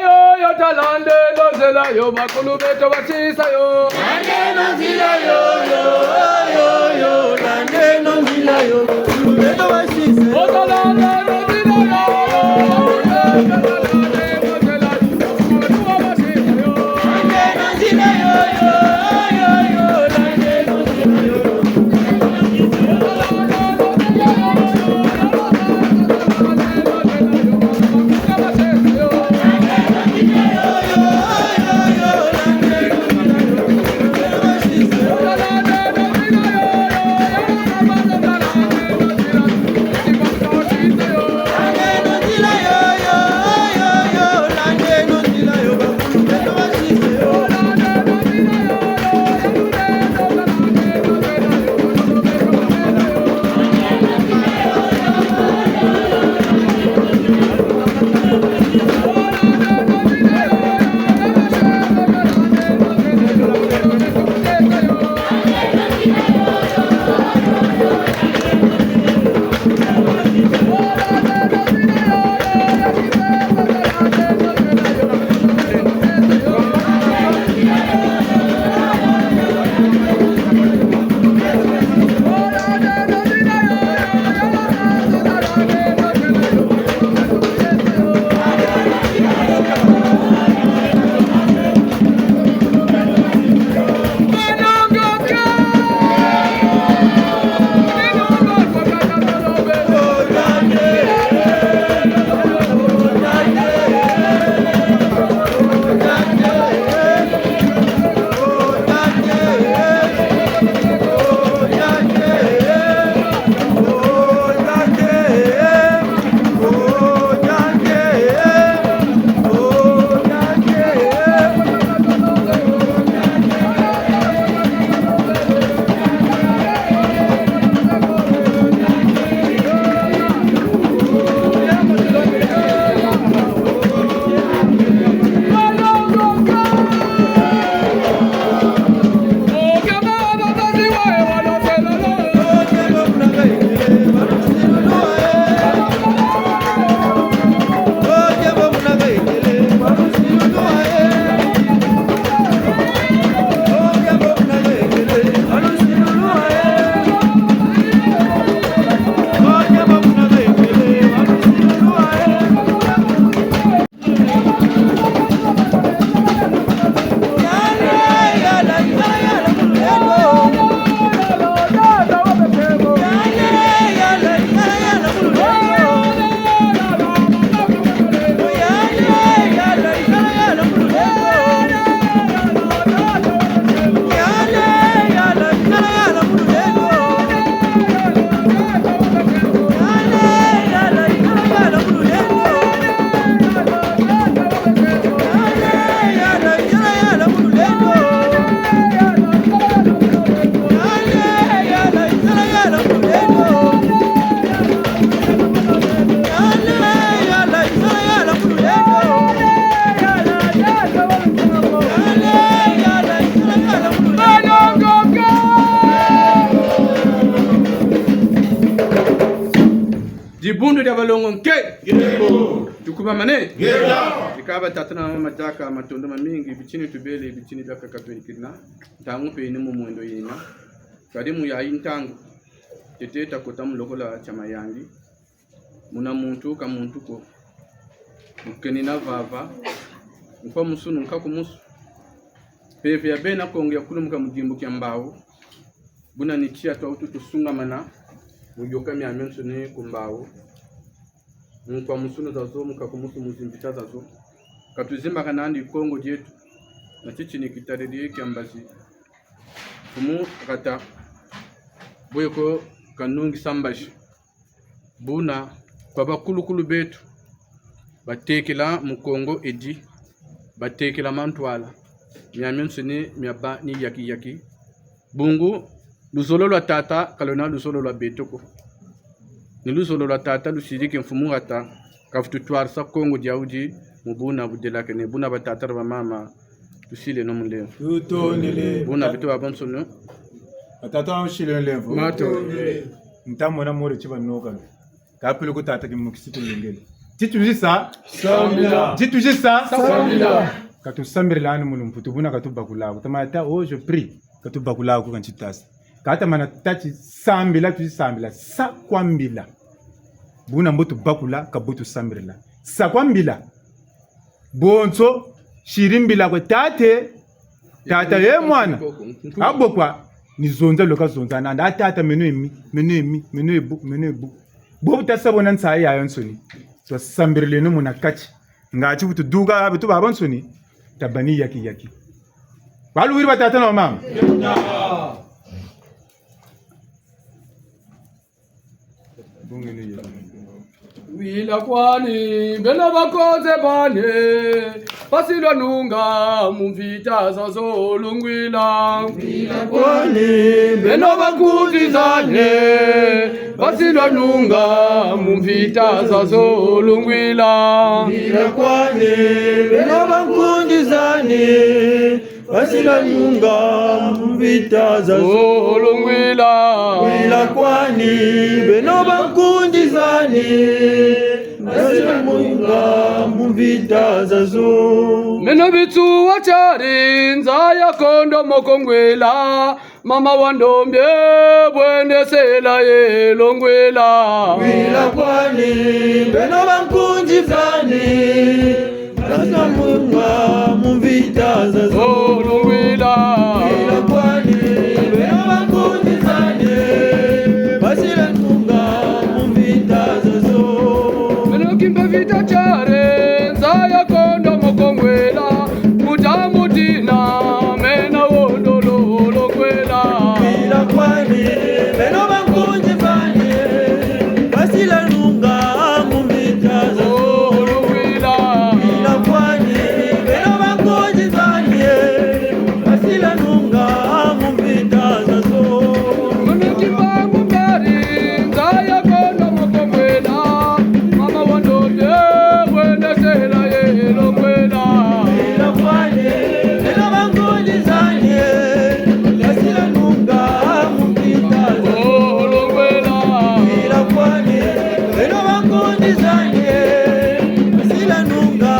yo, yo, talandeno nzila yo, bakulu beto basisa yo. Landeno nzila yo, yo, yo, yo, landeno nzila yo, bakulu beto basisa yo. Dibundu dia balongo nke. Yebo. Tukubamane. Ngeta. Dika batata na mama, diaka matondo mamingi, bitini tubele, bitini biakaka twenikirina. Ntangu mpe ni mu mwendo yena. Kadi mu yayi ntangu, tete takota mu lokola tia mayangi. Muna muntu ka muntu ko. Mu kenina vava. Nkwa musunu nkaku musu. Mpeve ya bena Kongo yakulumuka mu dimbu kia mbawu. Buna ni tia twa wutu tusungamana, mu yoka miamiansoni ku mbawu. Mu nkwamusunu zazo, mu kakumusu mu zimvita zazo. Ka tuzimbakana nandi Kongo dieto. Na titi ni kitariri kia mbazi. Mfumu kata, bwe ko kanungisa mbazi. Buna, kwa bakulukulu beto, batekela mu Kongo edi, batekela mantwala, miamiansoni miabâ ni yaki-yaki. Bungu, luzolo lwa tata, ka lwena luzolo lwa beto ko. Ni luzolo lwa tata lusiriki mfumu kata, kavutu twarisa Kongo diawudi, mu buna budelakene, buna batata na bamama, tusileno mulemvo. Tutondele. Buna beto babansoni. Batata, tusileno mulemvo. Mato. Ntamona more tiba nokana. Kapele ku tata kimukisi kulungele. Tituzisa. Sambila. Tituzisa. Sambila. Ka tusambirilani mu lumputu, buna ka tubakula ko. Tamata, oh, je prie. Ka tubakula ko, ka ntitasa. Ka tamana tâ ti sambila, tuzisambila. Sa kwa mbila. Buna mbo tubakula, ka bo tusambirila. Sa kwa mbila. Bonso, siri mbila kwe tata, tata ye mwana. Abo kwa, ni zonza lweka zonza nandi. A tata meno emi, meno emi, meno ebu, meno ebu. Bo bu tasa bo na nsayi yayansoni. Twasambirileno muna kati. Nga ti bu tuduka, beto babansoni. Tabâ ni yaki-yaki. Baluwiri batata na bamama. Ngwila kwani, beno bakonzi bani, mpasi lwanunga mu mvita zazo lungwila. Ngwila kwani, beno bakonzi bani, mpasi lwanunga mu mvita zazo lungwila. Ngwila kwani, beno bakonzi bani, mpasi lwanunga mu mvita zazo. Oh, lungwila. Ngwila kwani, beno bakonzi bani, mpasi lwanunga mu mvita zazo. Meno bitsu wa tiari, nza ya kondo moko ngwila, mama wa ndombe, bwende sela ye lungwila. Ngwila kwani, beno bakonzi bani, mpasi lwanunga mu mvita zazo. Oh, lungwila. Ngwila kwani, beno bakonzi bani, mpasi lwanunga mu mvita zazo. Meno kimpa vita tiari, nza ya kondo moko ngwila, muta mutina, mena wondolo lungwila. Ngwila kwani, beno bakonzi bani, mpasi lwanunga mu mvita zazo. Oh, lungwila. Ngwila kwani, beno bakonzi bani, mpasi lwanunga mu mvita zazo. Meno kimpa ngari, nza ya kondo moko ngwila, mama wa ndombe, bwende sela ye lungwila. Ngwila kwani, beno bakonzi bani, mpasi lwanunga mu mvita zazo. Oh, lungwila. Ngwila kwani, beno bakonzi bani, mpasi lwanunga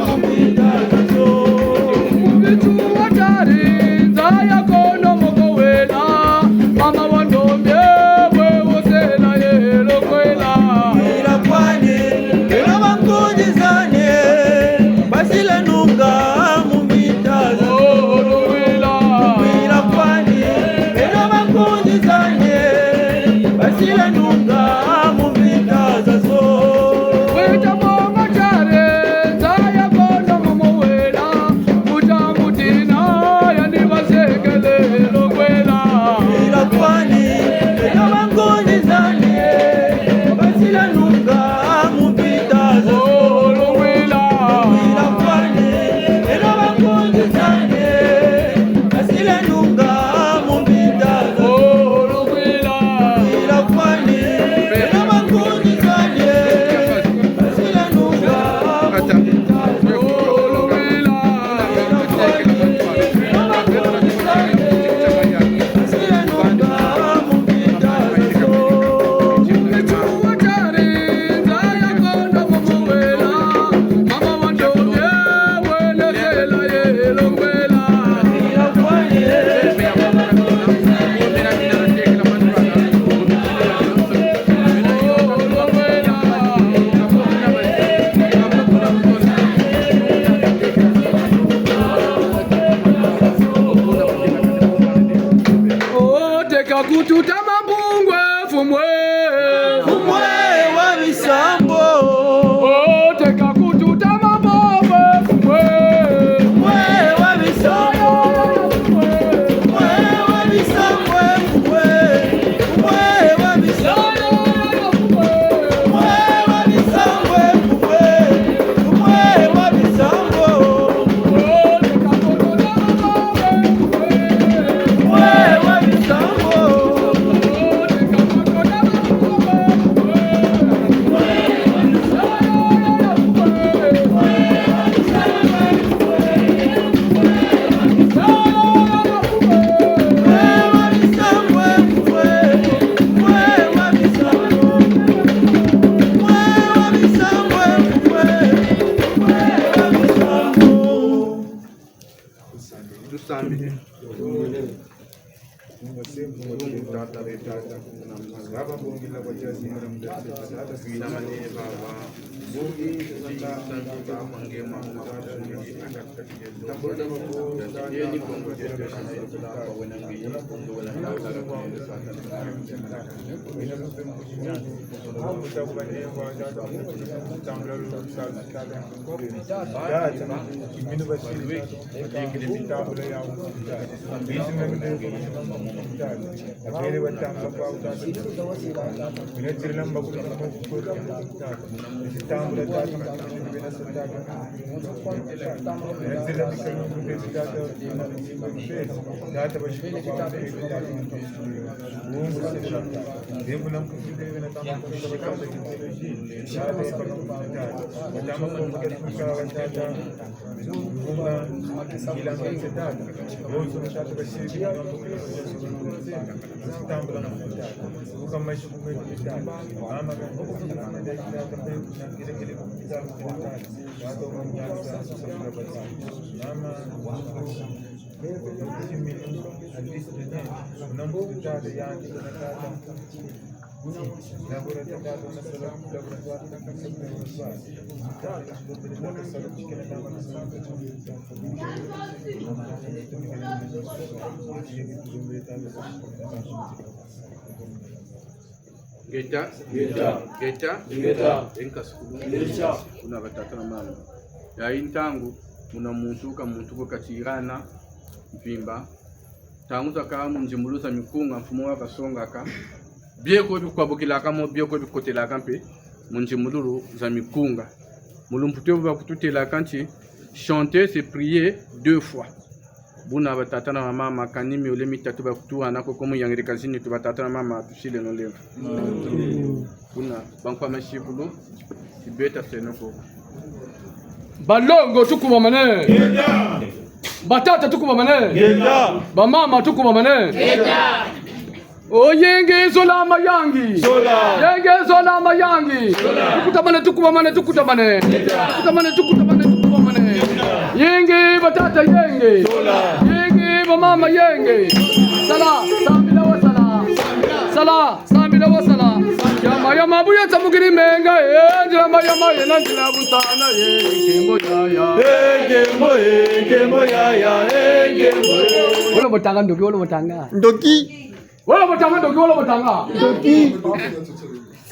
mu mvita zazo. Mu bitsu wa tiari, nza ya kondo moko wela, mama wa ndombe, bwe wo sela ye lungwila. Ngwila kwani, beno bakonzi bani, mpasi lwanunga mu mvita zazo. Oh, lungwila. Ngwila kwani, beno bakonzi bani, mpasi lwanunga mu mvita zazo. Weta mama tiari, nza ya kondo moko wela, muta mutina, yandi basekele lungwila. Ngwila kwani, beno bakonzi bani, mpasi lwanunga mu mvita zazo. Oh, lungwila. Ngwila kwani, beno bakonzi bani, mpasi lwanunga mu mvita zazo. Oh, lungwila. Ngwila kwani, Kututa mabungwe, mfumwe. Mfumwe wa bisambo. O, teka kututa mabungwe, mfumwe. Mfumwe wa bisambo. Mfumwe wa bisambo, mfumwe. Mfumwe wa bisambo. Tusambile. Tata, Tata, Baba, Baba, Ngeta. Ngeta. Ngeta. Ngeta. Enka sukulu. Ngeta. Kuna batata na mama. Yayi ntangu, muna muntu ka muntu ko katirana mvimba. Ntangu zakaka mu nzimbulu za mikunga, mfumu wa kasongaka. Bieko bikwabukilaka mo, bieko bikotelaka mpe mu nzimbulu za mikunga. Mu lumputu bakututelaka nti, chanter, c'est prier deux fois. Buna batata na bamama, kani miole mitatu bakutuhana ko, ko mu yangirika zi nitu, batata na bamama, tusileno lemvo. Buna, bankwa masibulu, tibeta seno ko. Balongo, tukubamane. Ngeta. Batata, tukubamane. Ngeta. Bamama, tukubamane. Ngeta. O yenge zola mayangi. Zola. Yenge zola mayangi. Zola. Tukutamane, tukubamane, tukutamane. Tukutamane, tukutamane, tukubamane. Yenge batata yenge. Zola. Yenge bamama yenge. Sala, sambila wasala. Sala, sambila wasala. Yama, yama, buya tsamukiri menga, eh, yama, yama, yena nzila busana, eh, nkembo yaya. Eh, nkembo, eh, nkembo yaya, eh, nkembo, eh. Wolo botanga ndoki, wolo botanga. Ndoki. Wolo botanga ndoki, wolo botanga. Ndoki.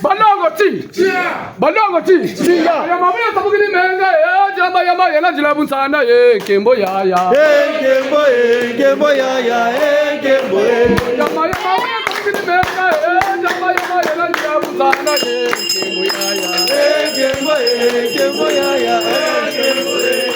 Balongo ti. Tia. Balongo ti. Tia. Yama, buya tsamukiri menga, eh, yama, yama, yena nzila busana, eh, nkembo yaya. Eh, nkembo, eh, nkembo yaya, eh, nkembo, eh. Yama, yama, buya tsamukiri menga, eh, yama, yama, yena nzila busana, eh, nkembo yaya. Eh, nkembo, eh, nkembo yaya, eh, nkembo, eh.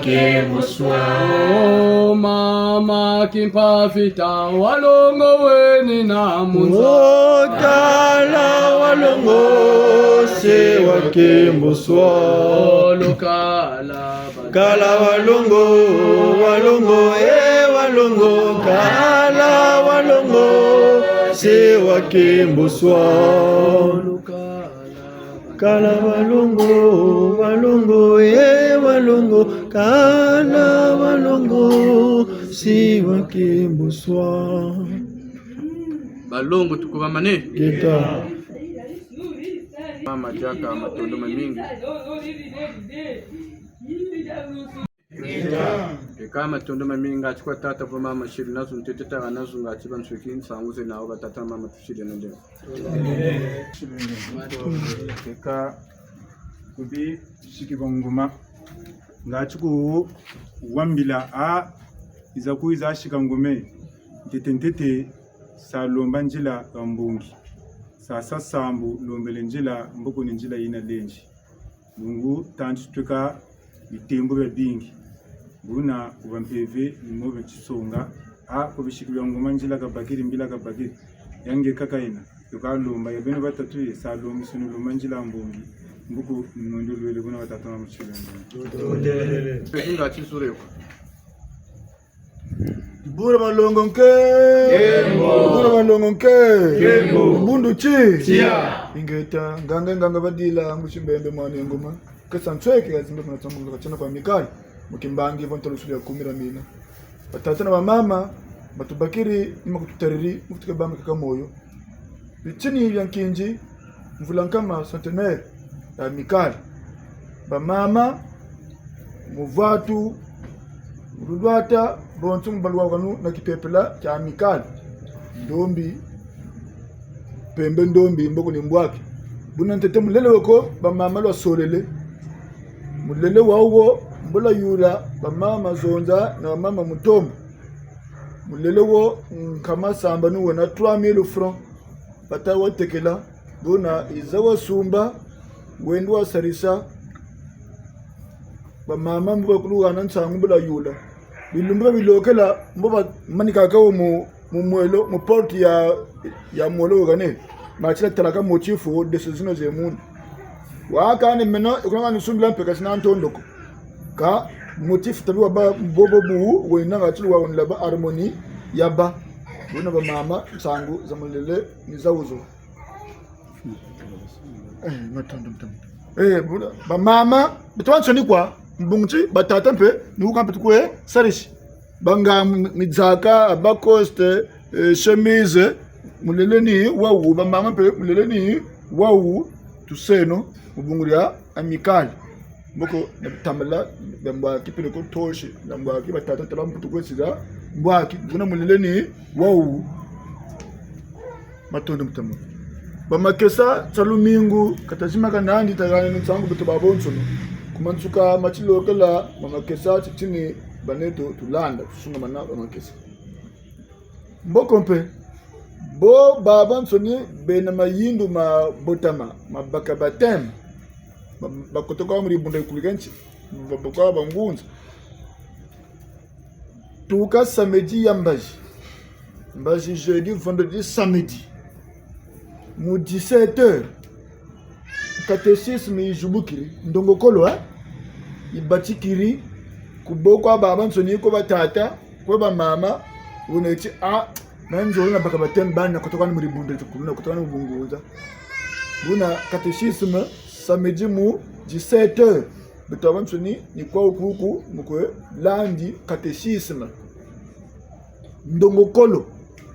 Kembuswa. Oh, mama Kimpa Vita, walongo weni na munza. Oh, tala walongo, se wakembuswa. Oh, lukala ba- Kala walongo, walongo, eh, walongo, kala walongo, se wakembuswa. Lukala. Kala walongo, walongo, eh, walongo, kala walongo, si wakembuswa. Balongo tukubamane. Keta. Mama Diaka, matondo mamingi. Eka matondo mamingi ngati kwa tata vo mama shiri nazo ntete tara nazo ngati bansweki nsangu ze nawo batata na mama tushiri na ndenge. Eka kubi shiki banguma ngati ku wambila a iza ku iza shika ngume ntete ntete sa lomba nzila ya mbongi sa sa sambu lombele nzila mboko ni nzila yina lenzi. Bungu tantu tweka bitembo biabingi. Buna ku bampeve ni mo bia tisonga. A, ku bisiku bia ngoma nzila kabakiri, mbila kabakiri. Ya nge kaka yina. Yoka lomba, ya beno batatu ye, sa lomba sunu lomba nzila mbongi. Mbuku nundu lwele buna batatu na mutshile. Pekinga tisure ko. Bura malongo nke. Kembo. Bura malongo nke. Kembo. Mbundu ti. Tia. Ingeta, nganga, nganga badila, ngusi mbembe mwana ya ngoma. Kesa nsweke, kazimbe kuna tsambu, katiana kwa mikali. Mu kimbangi, vo ntolo suli ya kumira mina. Batata na bamama, batubakiri, ni ma kututariri, mu kutuke bambi kaka moyo. Bitini bia nkinzi, mvula nkama centenaire ya Amicale. Bamama, mu vwatu, mu lulwata, bonso mu balwakanu na kipepela kia Amicale. Ndombi, pembe ndombi, mboko ni mbwaki. Buna ntete mulele woko, bamama lwasolele. Mulele wawo, mbo lwayula, bamama zonza, na bamama mutombo. Mulele wo, nkama sambanu wena trois mille francs. Bata watekela, buna iza wasumba, wenda wasarisa. Bamama mbo bakuluhana nsangu mbo lwayula. Bilumbu bia bilokela, mbo bamanikaka wo mu, mu mwelo, mu porte ya, ya mwelo wekane. Matila talaka motif wo, de sezino ze munda. Wakane meno, ikunanga nisumbila mpe kasi na ntondo ko. Ka motif tabi wabâ bobo bu, wena ngati lwa wonela bâ harmonie yabâ. Buna bamama, nsangu za mulele, ni zawu zo. Eh, matondo, matondo. Eh, buna, bamama, beto bansoni kwa, mbungu ti, batata mpe, ni wuka mpe tukwe, sarisi. Banga mi-, midzaka, bas-costes, eh, chemises, mulele ni wawu, bamama mpe, mulele ni wawu, tuseno, mu bungu dia Amicale. Mboko na bitambala, na mbwaki peleko toshi, na mbwaki batata tala mputu kwesila, mbwaki, buna mulele ni wawu. Matondo mutombo. Bamakesa, tia lumingu, kata zimaka nandi, tagane nsangu beto babonsono. Ku mansuka ma tilokela, bamakesa, titini, baneto, tulanda, tusungamana, bamakesa. Mboko mpe, bo babansoni bena mayindu ma botama, ma baka baptême, ba-, bakotaka mu dibundu dikulu dia nsi, ba-, bakwa bangunza. Tuka samedi ya mbazi. Mbazi jeudi, vendredi, samedi. Mu dix-sept heures. Catéchisme yizubukiri, ndongokolo, eh? Yibatikiri, ku bo kwa babansoni, kwe batata, kwe bamama, wuneti, ah, na nzolo na baka baptême bani, na kotokani mu dibundu dikulu, na kotokani mu bungunza. Buna catéchisme, samedi mu dix-sept heures. Beto babansoni, ni kwa wukuku, mu kwe landi catéchisme. Ndongokolo,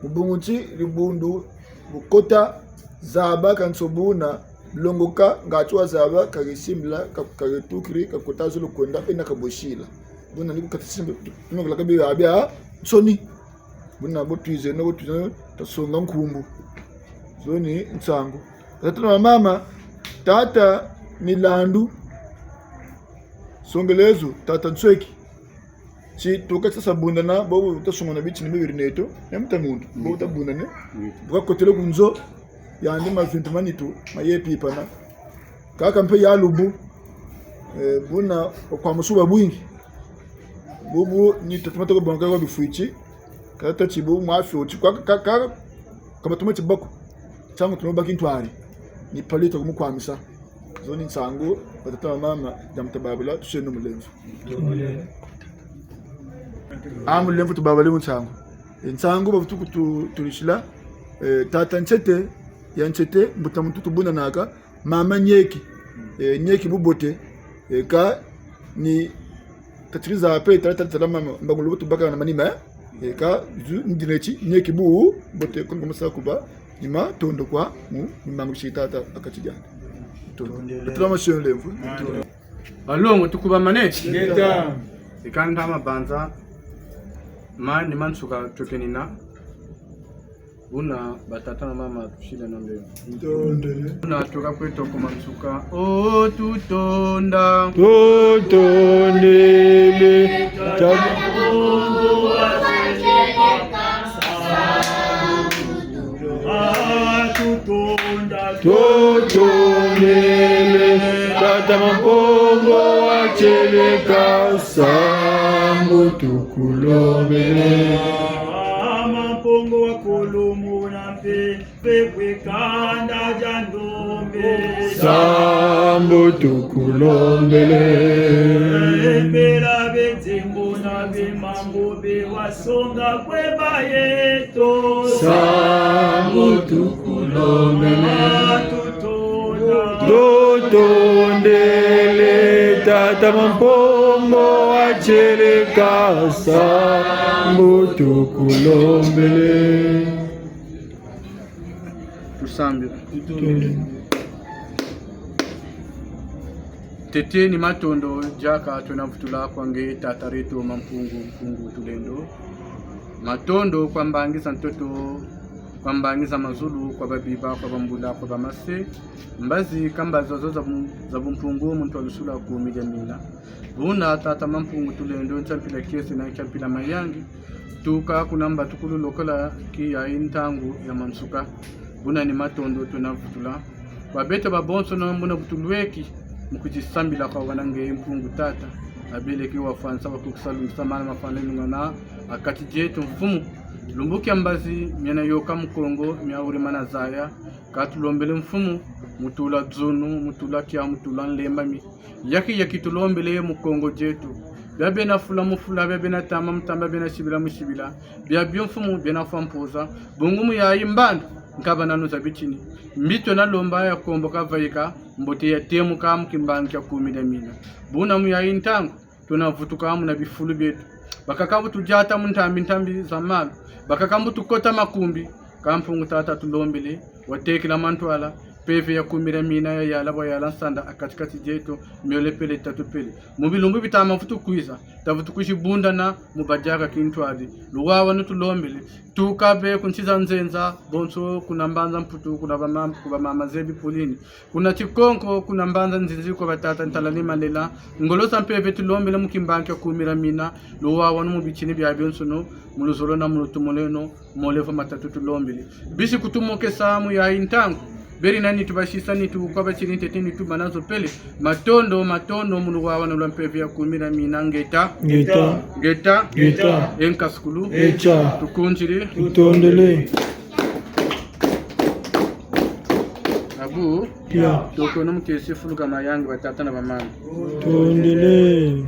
mu bungu ti dibundu, bu kota, zaba kanso buna, longoka, ngati wazaba, kagisimbila, ka-, kagitukiri, kakota zolo kwenda, ena kabosila. Buna ni ku catéchisme, tunokela kabi babia, nsoni. Buna bo twizeno, bo twizeno, tasonga nkumbu. Zo ni nsangu. Tata na mama, tata Milandu, songelezo, tata Nsweki. Ti tuka sasa bundana, bobo tasungana bitini bibiri neto, ya muta muntu, bobo tabundane. Buka kotele ku nzo, yandi mavintu manitu, maye pipana. Kaka mpe ya lubu, eh, buna kwa musuba bwingi. Bubu ni tata ma toko bonga kwa bifwiti. Kâ tâ ti bu mwa fioti kwa ka, ka, ka, ka batuma ti bako. Ntangu tuma baki ntwari. Ni pali toko mu kwamisa. Zo ni nsangu, batata na bamama, dia mu tababula, tuseno mulemvo. A mulemvo tubabale mu nsangu. E nsangu bavutu kutu, tulisila, eh, tata Ntete, ya Ntete, mbuta muntu tubundanaka, mama Nieki, eh, Nieki bubote, eh, kâ ni tatiriza pe, tala, tala, tala, mama, mbangu lubutu baka na manima, eh, kâ zu ndineti, Nieki bubote, kono kumusa kuba, ni matondo kwa, mu, ni mangu bisi tata, a kati diandi. Matondo. Matondo. Tala masio lemvo. Balongo tukubamane. Ngeta. Ikanda mabanza, ma ni ma nsuka tukenina. Buna batata na mama tusila na mbembo. Tutondele. Buna tuka kweto ku mansuka. Oh, tutonda. Tutondele. Tata. Ah, tutonda. Tutondele. Tata Mampungu wa Tieleka, sambu tukulombele. Ah, Mampungu wa kulumuna mpe, mpe kwe kanda dia ndombe. Sambu tukulombele. Mpela be nzembo na be mangu be wasonga kwe bayeto. Sambu tukulombele. Ah, tutonda. Tutondele, Tata Mampungu wa Tieleka, sambu tukulombele. Tusambila. Tutondele. Tete ni matondo diaka twena vutula kwa nge tata dieto Mampungu, Mpungu Tulendo. Matondo kwa mbangi za ntoto, kwa mbangi za mazulu, kwa babiba, kwa bambula, kwa bamase. Mbazi ka mbazi zo za bu-, za bumpungu, muntu wa lusula kumi dia mina. Buna tata Mampungu Tulendo, nkia mpila kiese na nkia mpila mayangi. Tuka kuna mbatukulu lokola ki yayi ntangu ya mansuka. Buna ni matondo twena vutula kwa beto babonsono, buna bu tulweki mu kwizi sambila kwa wana nge Mpungu tata. Abeleki wafwanisa, wakukisa lungisa mana mafwana lungana a kati dieto Mfumu. Lumbu kia mbazi, miena yoka mu Kongo, mia wuri mana zaya. Ka tulombele Mfumu, mu tula dzunu, mu tula kia, mu tula nlembami. Yaki, yaki tulombele mu Kongo dieto. Bia bena fula mu fula, bia bena tamba mu tamba, bia bena sibila mu sibila. Bia bio Mfumu, biena fwa mpoza. Bungu mu yayi mbandu, nkaba nanu za bitini. Mbi twena lomba ya kombo kavayika, mbote ya temuka mu kimbangi kia kumi dia mina. Buna mu yayi ntangu, twena vutuka muna bifulu bieto. Bakaka bu tudiata mu ntambi, ntambi za malu. Bakaka bu tukota makumbi. Ka Mpungu tata tulombele, watekila mantwala, mpeve ya kumi dia mina ya yala bwa yala nsanda a kati kati dieto, miole pele, tatu pele. Mu bilumbu bita ma vutu kwiza, tavutu kwizi bundana mu badiaka kintwadi. Luwawanu tulombele, tuka be ku nsi za nzenza, bonso kuna mbanza Mputu, kuna bamam-, ku bamama zebi Pauline. Kuna Tikonko, kuna mbanza Nzinzi, kwa batata Ntala ni Malela, ngolo za mpeve tulombele mu kimbangi kia kumi dia mina, luwawanu mu bitini bia bionsono, mu luzolo na mu lutumoleno, molevo matatu tulombele. Bisi kutumokesa mu yayi ntangu, beri na nitu basisa nitu kwa batini ntete nitu bana zo pele, matondo, matondo mu luwawanu lwa mpeve ya kumi dia mina, ngeta. Ngeta. Ngeta. Ngeta. E nkasukulu. Etia. Tukunziri. Tutondele. Abu. Ya. Toko no mukesi fuluka mayangi batata na bamama. Tondele.